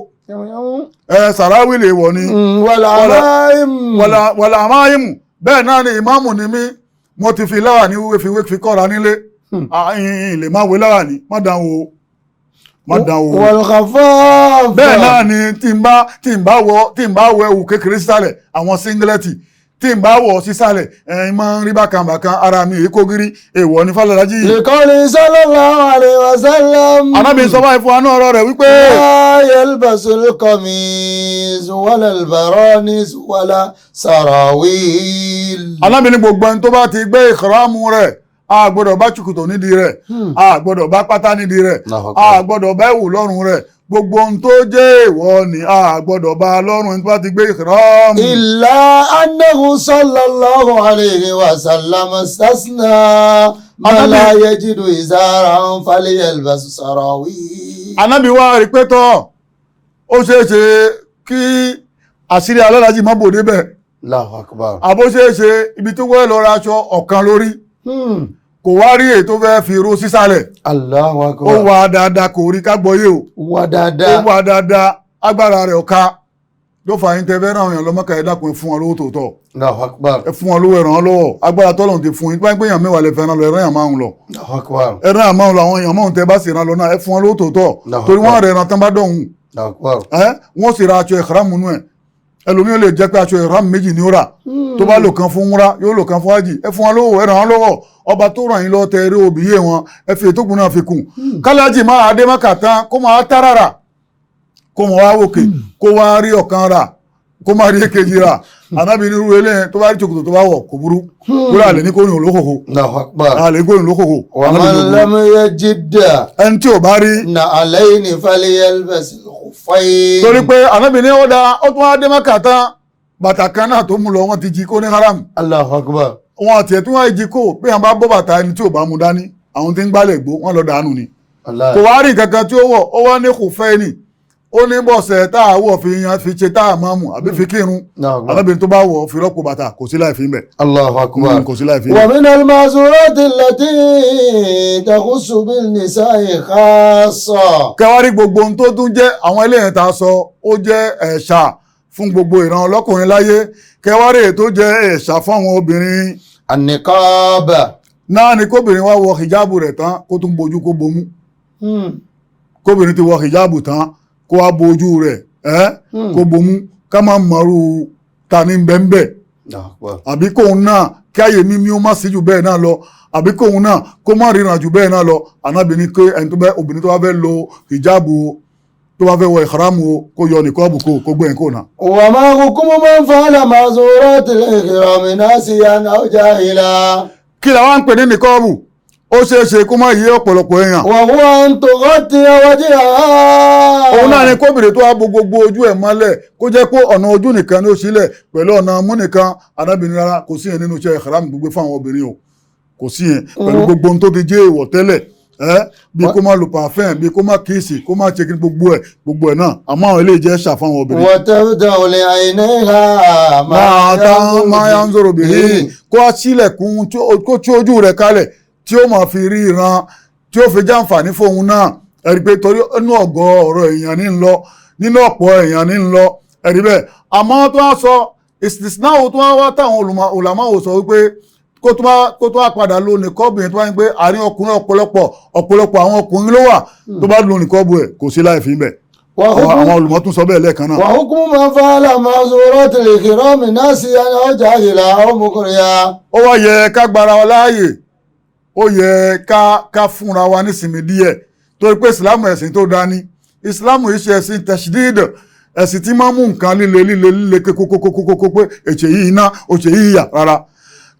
Ẹ sàráwì lè wọ̀ ni. والعمائم. Wàlà àmáyìmù. Bẹ́ẹ̀ náà ni ìmáàmù ni mí, mo ti fi láwà ní wíwé fi wé fi kọ́ra nílé, ìyìn lè má wé láwà ní, má dán o, má dán o. والخفاف. Bẹ́ẹ̀ náà ni tí n bá wọ ẹ̀wù kékeré sísàlẹ̀, àwọn síngilẹ́tì tí n bá wọ̀ sísàlẹ̀, ẹ̀yin máa ń rí bákan bákan, ara mi èyí kó gírí, èèwọ̀ ní fàlàlájì. لقوله صلى الله عليه وسلم. Anábì sọ báyìí fún wa náà ọ̀rọ̀ rẹ̀ wípé لا يلبس القميص ولا البرانيس ولا سراويل. Anábì ní gbogbo ẹni tó bá ti gbé ìkàràmù rẹ̀, a gbọ́dọ̀ bá ṣòkòtò nídìí rẹ̀, a gbọ́dọ̀ bá pátá nídìí rẹ̀, Allahu Akbar. a gbọ́dọ̀ bá ẹ̀wù lọ́rùn rẹ̀. Gbogbo ohun tó jẹ́ èèwọ̀ ni a gbọ́dọ̀ bá lọ́rùn ẹni tó bá ti gbé ìkàràmù. إلا أنه صلى الله عليه وسلم استثنى من لا يجد إزارا فليلبس سراويل. Anábì wá rí pé tọ́ ó ṣeé ṣe kí àṣírí alálàájì má bò débẹ̀. Allahu Akbar. Àbó ṣeé ṣe ibi tó wẹ́ lọ ra aṣọ ọ̀kan lórí, kò wá rí èyí tó fẹ́ fi ró sísàlẹ̀. Allahu Ó Akbar. wà dáadáa, kò rí ká gbọ́yé o. Wà Ó dáadáa. wà dáadáa, agbára rẹ̀ ọ̀ka ló fà yín. Tẹ fẹ́ ràn yàn lọ́mọ́ka, ẹ dákun, ẹ fún wọn lówó tòótọ́. Allahu Akbar. Ẹ fún wọn lówó, ẹ ràn án lọ́wọ́. Agbára tọ́lọ́run ti fún yín. Báyìí pé èèyàn 10 lè fẹ́ ràn lọ, ẹ ràn yàn 5 lọ. Allahu Akbar. Ẹ ràn yàn 5 lọ. Àwọn èèyàn 5 tẹ bá sì ràn lọ náà, ẹ fún wọn lówó tòótọ́. Allahu Torí wọ́n Akbar. rẹ̀ ràn tán bá dọ̀hún, Allahu Akbar. ẹ wọ́n sì ra aṣọ ìkàràmù nù ẹ̀. Ẹlòmíì lè jẹ́ pé aṣọ ìkàràmù méjì ni ó rà, tó bá lò kan fún wúrà, yóò lò kan fún ájì. Ẹ fún wọn lówó, ẹ ràn án lọ́wọ́. Ọba tó ràn yín lọ́wọ́ tẹ eré òbí yé wọn, ẹ fi ètò kùn náà fi kùn. Kálájì máa adé máka tán, kó máa táràrà, kó máa wá wòkè, kó wá rí ọ̀kan rà, kó máa rí èkejì rà. Ànábì ní irú eléyẹn, tó bá rí ṣòkòtò tó bá wọ̀, kò burú kúrò, àlè ní kó rìn olókòkò. Allahu Akbar. Àlè ní kó rìn olókòkò. ومن Ànábì ní kò burú. لم يجد Ẹni tí ò bá rí نعلين فليلبس الخفين. Torí pé ànábì ní ó dáa, ó tún wá dé Mákà tán, bàtà kan náà tó mú lọ, wọ́n ti jí kó ní haram. Allahu Akbar. Wọn àti ẹ̀tún wá jí kó bí wọn bá bọ́ bàtà ẹni tí ò bá mú dání, àwọn tí ń gbálẹ̀ gbó wọn lọ dànù ni. Allah. Kò wá rí kankan tí ó wọ̀, ó wá ní kò fẹ́ ni, ó ní bọ̀sẹ̀ tá a wọ̀ fi yan fi ṣe tá a máa mú àbí fi kírun. Allahu Akbar. Ànábì tó bá wọ̀ fi rọ́pò bàtà, kò sí láì fi ń bẹ̀. Allahu Akbar. Kò sí láì fi ń bẹ̀. ومن المعذورات التي تخص بالنساء خاصة. Kẹwàá rí gbogbo ohun tó tún jẹ́ àwọn eléyìí tá a sọ, ó jẹ́ ẹ̀ṣà fún gbogbo ìran ọlọ́kùnrin láyé. Kẹwàá rí èyí tó jẹ́ ẹ̀ṣà fún àwọn obìnrin. النقاب. Náà ni kóbìnrin wá wọ hijabu rẹ̀ tán, kó tún bojú, kó bomú. Kóbìnrin ti wọ hijabu tán, kó wá bojú rẹ̀ ẹ́, kó bomú, ká má mọ̀rú ta ní bẹ́ńbẹ́. Allahu Akbar. Àbí kóun náà Kí àyè mímí ó má sí jù bẹ́ẹ̀ náà lọ, àbí kóun náà kó má ríran jù bẹ́ẹ̀ náà lọ. Ànábì ní pé ẹni tó bẹ́ obìnrin tó bá fẹ́ lo hijabu o, tó bá fẹ́ wọ ìhàrámù o, kó yọ nìkọ́ọ̀bù kó gbẹ̀yìn kó náà. وما حكم من فعل محظورات الإحرام ناسيا أو جاهلا؟ Kí la wá ń pè ní nìkọ́ọ̀bù? Ó ṣeé ṣe kó má yé ọ̀pọ̀lọpọ̀ èèyàn. وهو أن تغطي وجهها. Òun náà ni kóbìnrin tó wá bo gbogbo ojú ẹ̀ mọ́lẹ̀, kó jẹ́ pé ọ̀nà ojú nìkan ni ó sílẹ̀ pẹ̀lú ọ̀nà mú nìkan. Arábìnrin, rárá, kò sí yẹn nínú iṣẹ́ ìhàrámù gbogbo fún àwọn obìnrin o. Kò sí yẹn pẹ̀lú gbogbo ohun tó ti jẹ́ èèwọ̀ tẹ́lẹ̀ ẹ́, bí kó má lo parfum, bí kó má kiss, kó má ṣe kí gbogbo ẹ̀ náà. Àmọ́ àwọn eléyìí jẹ́ ṣà fáwọn obìnrin. وتبدأ لعينيها. Máa tá máa yá ń zòrò bìí, kó a sílẹ̀kùn kó tí ojú rẹ̀ kalẹ̀ tí ó máa fi rí ìran tí ó fi jàǹfààní fóun náà. Ẹ̀rí pé torí inú ọ̀gọ́ ọ̀rọ̀ èèyàn ní ń lọ, nínú ọ̀pọ̀ èèyàn ní ń lọ, ẹ̀rí bẹ́ẹ̀. Àmọ́ tó wá sọ ìsìsìnáwó tó wá wá táwọn olùmọ̀wò sọ wípé kó tó wá padà lo nìkọ́ọ̀bù yẹn, tó wá ní pé àárín ọkùnrin, ọ̀pọ̀lọpọ̀ àwọn ọkùnrin ló wà, tó bá lo nìkọ́ọ̀bù ẹ̀, kò sí láì fi ń bẹ̀. Àwọn olùmọ̀ tún sọ bẹ́ẹ̀ lẹ́ẹ̀kan náà. وحكم من فعل محظورات الإحرام ناسيا أو جاهلا أو مكرها؟ Ó wá yẹ ká gbára wa láàyè, ó yẹ ká fúnra wa nísinmi díẹ̀, torí pé ìsìlámù ẹ̀sìn tó dání. Ìsìlámù yìí ṣe ẹ̀sìn tashdid, ẹ̀sìn tí máa ń mú nǹkan líle líle líle kókókókókó pé ètò yìí iná, òṣè yìí yà, rárá.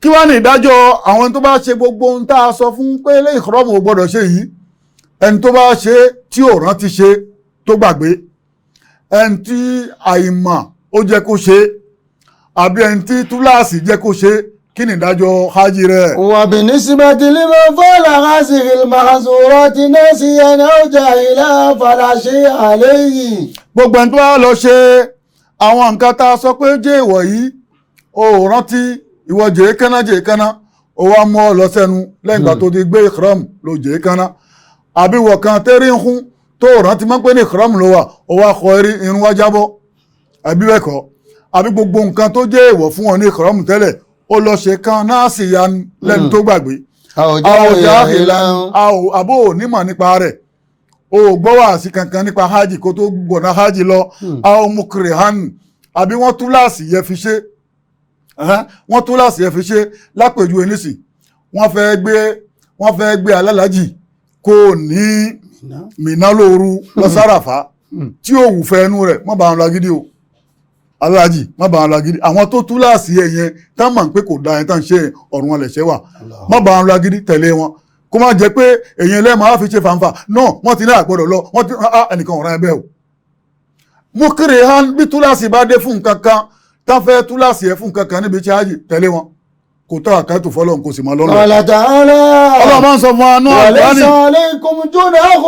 Kí wá ní ìdájọ́ àwọn tó bá ṣe gbogbo ohun tá a sọ fún pé ilé ìkọ́rọ́mù ò gbọ́dọ̀ ṣe yìí? Ẹni tó bá ṣe tí ò rántí ṣe, tó gbàgbé, ẹni tí àìmọ̀ ó jẹ́ kó ṣe, àbí ẹni tí túláàsì jẹ́ kó ṣe, kí ni ìdájọ́ hajj rẹ̀? وبالنسبة لمن فعل هذه المحظورات ناسيا أو جاهلا فلا شيء عليه. Gbogbo ẹni tó bá lọ ṣe àwọn nǹkan tá a sọ pé jẹ́ ìwọ̀ yìí, o ò rántí, ìwọ jẹ́ kánná, o wá mú ọ lọ sẹ́nu lẹ́yìn ìgbà tó ti gbé ìkram ló jẹ́ kánná, àbí ìwọ̀ kan tẹ́rí ń hún tó ò rántí mọ́ pé ní ìkram ló wà, o wá kọ eré irun wá jábọ́, àbí bẹ́ẹ̀ kọ́, àbí gbogbo nǹkan tó jẹ́ ìwọ̀ fún ọ ní ìkram tẹ́lẹ̀, ó lọ ṣe kan náà sì ya lẹ́nu tó gbàgbé أو جاهلا. àbó ò nímọ̀ nípa rẹ̀, o ò gbọ́ wàásí kankan nípa hajj kó tó gbọ̀nà hajj lọ, a ò mú kìrìhán, àbí wọ́n túláàsì yẹ fi ṣe. Wọ́n túláàsì yẹ fi ṣe. Lápèjúwe nísì, wọ́n fẹ́ gbé alálàájì kó ní Mínà lóru lọ sáràfá tí ò wù fẹ́ ẹnu rẹ̀. Má bàa lọ agídí o, alálàájì, má bàa lọ agídí. Àwọn tó túláàsì ẹ̀ yẹn tá mọ̀ pé kò da yẹn tá ń ṣe ọ̀run wọn lẹ̀ṣẹ̀ wà. Má bàa lọ agídí tẹ̀lé wọn, kó má jẹ́ pé èyàn ẹlẹ́mọ̀ á fi ṣe fàǹfà náà. Wọ́n ti ní àgbọ̀dọ̀ lọ, wọ́n ti ẹnìkan ọ̀ràn ẹbẹ̀ o. Mú kiri han bí túláàsì bá dé fún nǹkan kan, tá fẹ́ túláàsì ẹ̀ fún nǹkan kan níbi tí hajj, tẹ̀lé wọn, kò tó àkàtù fọlọ́n, kò sì máa lọ́nà. قال تعالى: Ọlọ́run máa ń sọ fún wa nú وليس Àlùkùránì. عليكم جناح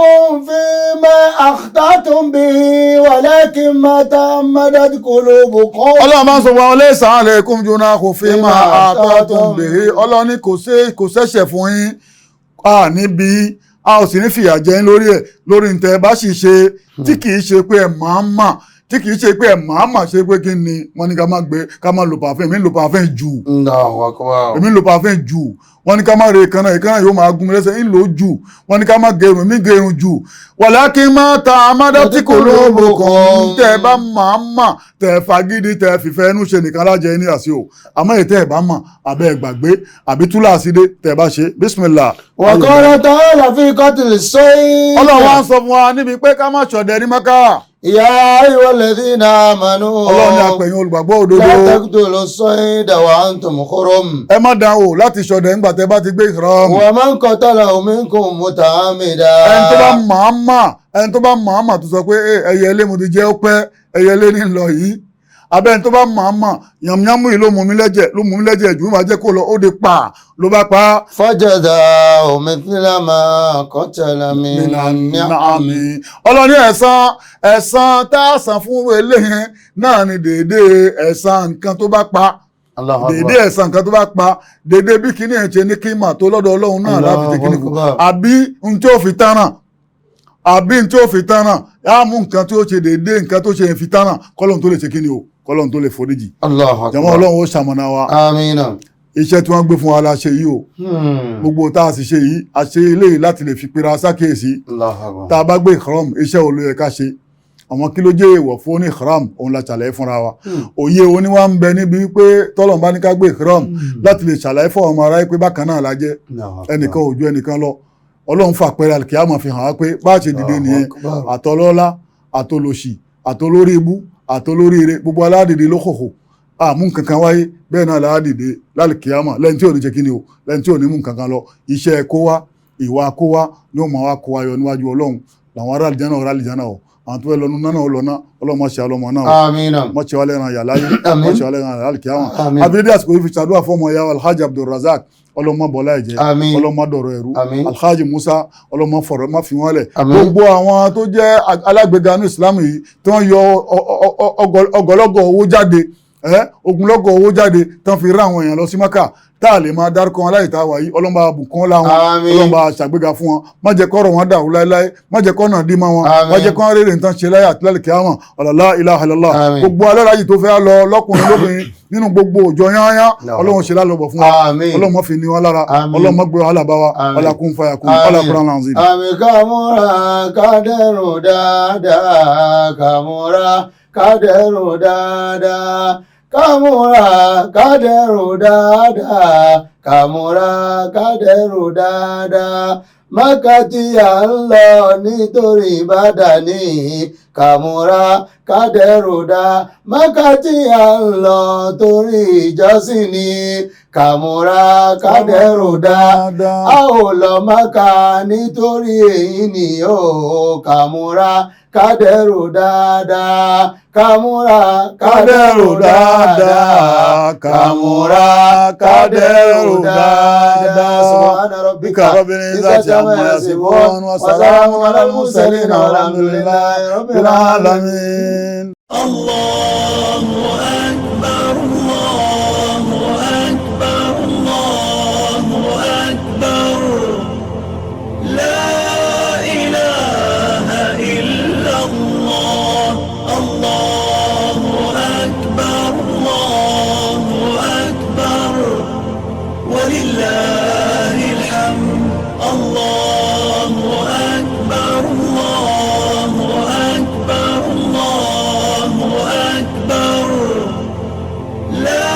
فيما أخطأتم به ولكن ما تعمدت قلوبكم. Ọlọ́run máa ń sọ fún wa: laysa alaykum junahun fima akhta'tum bihi. Ọlọ́run ní kò sẹ́ṣẹ̀ fún yín a níbi, a ò sì ní fìyà jẹ yín lórí ẹ̀, lórí ntẹ̀ bá sì ṣe tí kì í ṣe pé ẹ̀ máa ń mà, tí kì í ṣe pé ẹ̀ máa mà ṣe. Pé kí ni wọ́n ní ká má gbé, ká má lo parfum, èmi ń lo parfum jù. Allahu akbar. Èmi ń lo parfum jù. Wọ́n ní ká má re èékánná, èékánná yóò máa gún mi lẹ́sẹ̀, ń lò ó jù. Wọ́n ní ká má gẹrun, èmi gẹrun jù. Walakin ma ta'ammadat qulubukum, tẹ́ ẹ bá máa mà, tẹ́ ẹ fagídí, tẹ́ ẹ fìfẹ́ ẹnu ṣe nìkan lájẹ ní àṣì o. Àmọ́ èyí tẹ́ ẹ bá mọ̀, àbẹ́ ẹ gbàgbé, àbí túláàsì dé, tẹ́ ẹ bá ṣe, bísímìlà. وقال تعالى في قتل الصيد: Ọlọ́run wá ń sọ fún wa níbi pé ká má ṣọdẹ ní Mẹ́kà. يا أيها الذين آمنوا Ọlọ́run ní apẹ̀yìn olùgbàgbọ́ òdodo, لا تقتلوا الصيد وأنتم حرم. ẹ má dán wò láti ṣọdẹ ńgbà tẹ́ bá ti gbé ìhram. ومن قتله منكم متعمدا. Ẹni tó bá màámà tó sọ pé "Eh, ẹyẹ ilé mo ti jẹ́ ó pẹ́, ẹyẹ ilé ní lọ yìí," abẹ́ ẹni tó bá màámà, yàmùyàmù yìí ló mú mi lẹ́jẹ̀, ló mú mi lẹ́jẹ̀ jù, máa jẹ́ kó lọ, ó di pa ló bá pa á. فجزاء مثل ما قتل من النعم. Àmín. Ọlọ́ni ẹ̀san tá a san fún eléyẹn náà ni déédéé ẹ̀san nǹkan tó bá pa. الله أكبر. Déédéé ẹ̀san nǹkan tó bá pa, déédéé bí kíní ẹ̀ ṣe ní kíma tó lọ́dọ̀ Ọlọ́run náà láti ṣe kíní fún, Allahu Akbar. àbí n tí ó fi tánràn, àbí n tí ó fi tánràn, á mú nǹkan tí ó ṣe déédéé nǹkan tó ṣe fi tánràn, kọ́lọ́n tó lè ṣe kíní o, kọ́lọ́n tó lè foríjì. الله أكبر. Jàmọ́, Ọlọ́run ó ṣamọ̀nà wa. آمين. Iṣẹ́ tí wọ́n gbé fún wa la ṣe yìí o. Gbogbo tá a sì ṣe yìí, a ṣe eléyìí láti lè fi pera sákèésí. الله أكبر. Tá a bá gbé ìkọ́rọ̀mù, iṣẹ́ wo ló yẹ ká ṣe? Àwọn kí ló jẹ́ èèwọ̀ fún ní ihram, òun la ṣàlàyé fúnra wa. Òye òní wa ń bẹ níbi wípé tọ́lọ̀ bá ní ká gbé ihram láti lè ṣàlàyé fún ọmọ aráyé pé bákan náà la jẹ́, ẹnìkan ò ju ẹnìkan lọ. Ọlọ́run fàpẹẹrẹ àlùkìyámà fi hàn wá pé bá a ṣe dìde nìyẹn, àtọlọ́lá, àtolòṣì, àtolórí ibú, àtolóríire, gbogbo aládìde lókòkò àmú nǹkankan wáyé. Bẹ́ẹ̀ náà ládìde lálùkìyámà lẹ́yìn tí ò ní ṣe kíni o, lẹ́yìn tí ò ní mú nǹkankan lọ. Iṣẹ́ kó wá, ìwà kó wá ní ó máa wá kó wa yọ níwájú Ọlọ́run. Làwọn ará àlìjáná, ọ̀rá àlìjáná o, àwọn tó fẹ́ lọ náà lọ náà. Ọlọ́run má ṣe alọ́mọ náà o. Àmín. Má ṣe wá lẹ́ran àyà láyé. Àmín. Má ṣe wá lẹ́ran àyà lálùkìyámà. Àmín. Abídé àsìkò yìí fi ṣàdúrà fún ọmọ ìyá wa Alhaji Abdulrazak, ọlọ́mọ bọ́lá ẹ̀jẹ̀. Àmín. Ọlọ́mọ dọ̀rọ̀ ẹ̀rú. Àmín. Alhaji Musa, ọlọ́mọ fọ̀rọ̀ má fi wọ́n lẹ̀. Àmín. Gbogbo àwọn tó jẹ́ alágbèéga ní Islam yìí tí wọ́n yọ ọgọlọ́gọ̀ owó jáde, ogunlọ́gọ̀ owó jáde tí wọ́n fi rán àwọn èèyàn lọ sí Maka, tá a lè máa dárúkọ wọn láyè tá a wà yìí, ọlọ́mọ àbùkún láwọn. Àmín. Ọlọ́mọ ṣàgbéga fún wọn, má jẹ́ kọ́rọ̀ wọn dàrú láéláé, má jẹ́ kọ́nà dí mọ́ wọn. Àmín. Má jẹ́ kọ́ rèrè nǹkan ṣe láyé àti lálẹ́ kíámà. Ọ̀làlá ilaha illallah. Àmín. Gbogbo alárajì tó fẹ́ lọ, lọ́kùnrin lóbìnrin, nínú gbogbo òjò yányán, Allahu Ọlọ́run ṣe lálọ́bọ̀ fún wa. Àmín. Ọlọ́run má fi ní wọn lára. Àmín. Ọlọ́run má gbé wàhálà bá wa. Àmín. Ọlá kún fàyà kún. Àmín. Ọlá Qur'an azim. Àmì kàmúra kádẹ́rù dáadáa, kàmúra kádẹ́rù dáadáa, kàmúra kádẹ́rù dáadáa, kàmúra kádẹ́rù dáadáa. Mákà tí à ń lọ nítorí ìbádà ní, kàmúra kádẹ́rù dá. Mákà tí à ń lọ torí ìjọsìn ní, kàmúra kádẹ́rù dá. A ò lọ Mákà nítorí èyí ni ó, kàmúra kádẹ́rù dáadáa, kàmúra kádẹ́rù dáadáa, kàmúra kádẹ́rù dáadáa. Subhana rabbika rabbil izzati amma yasifun wa salamun alal mursalin walhamdulillahi rabbil alamin. الله أكبر، الله أكبر، الله أكبر، لا إله إلا الله، الله أكبر، الله أكبر، ولله الحمد، الله أكبر، الله أكبر، الله أكبر، لا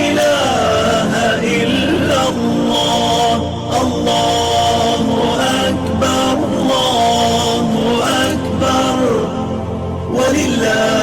إله إلا الله، الله أكبر، الله أكبر، ولله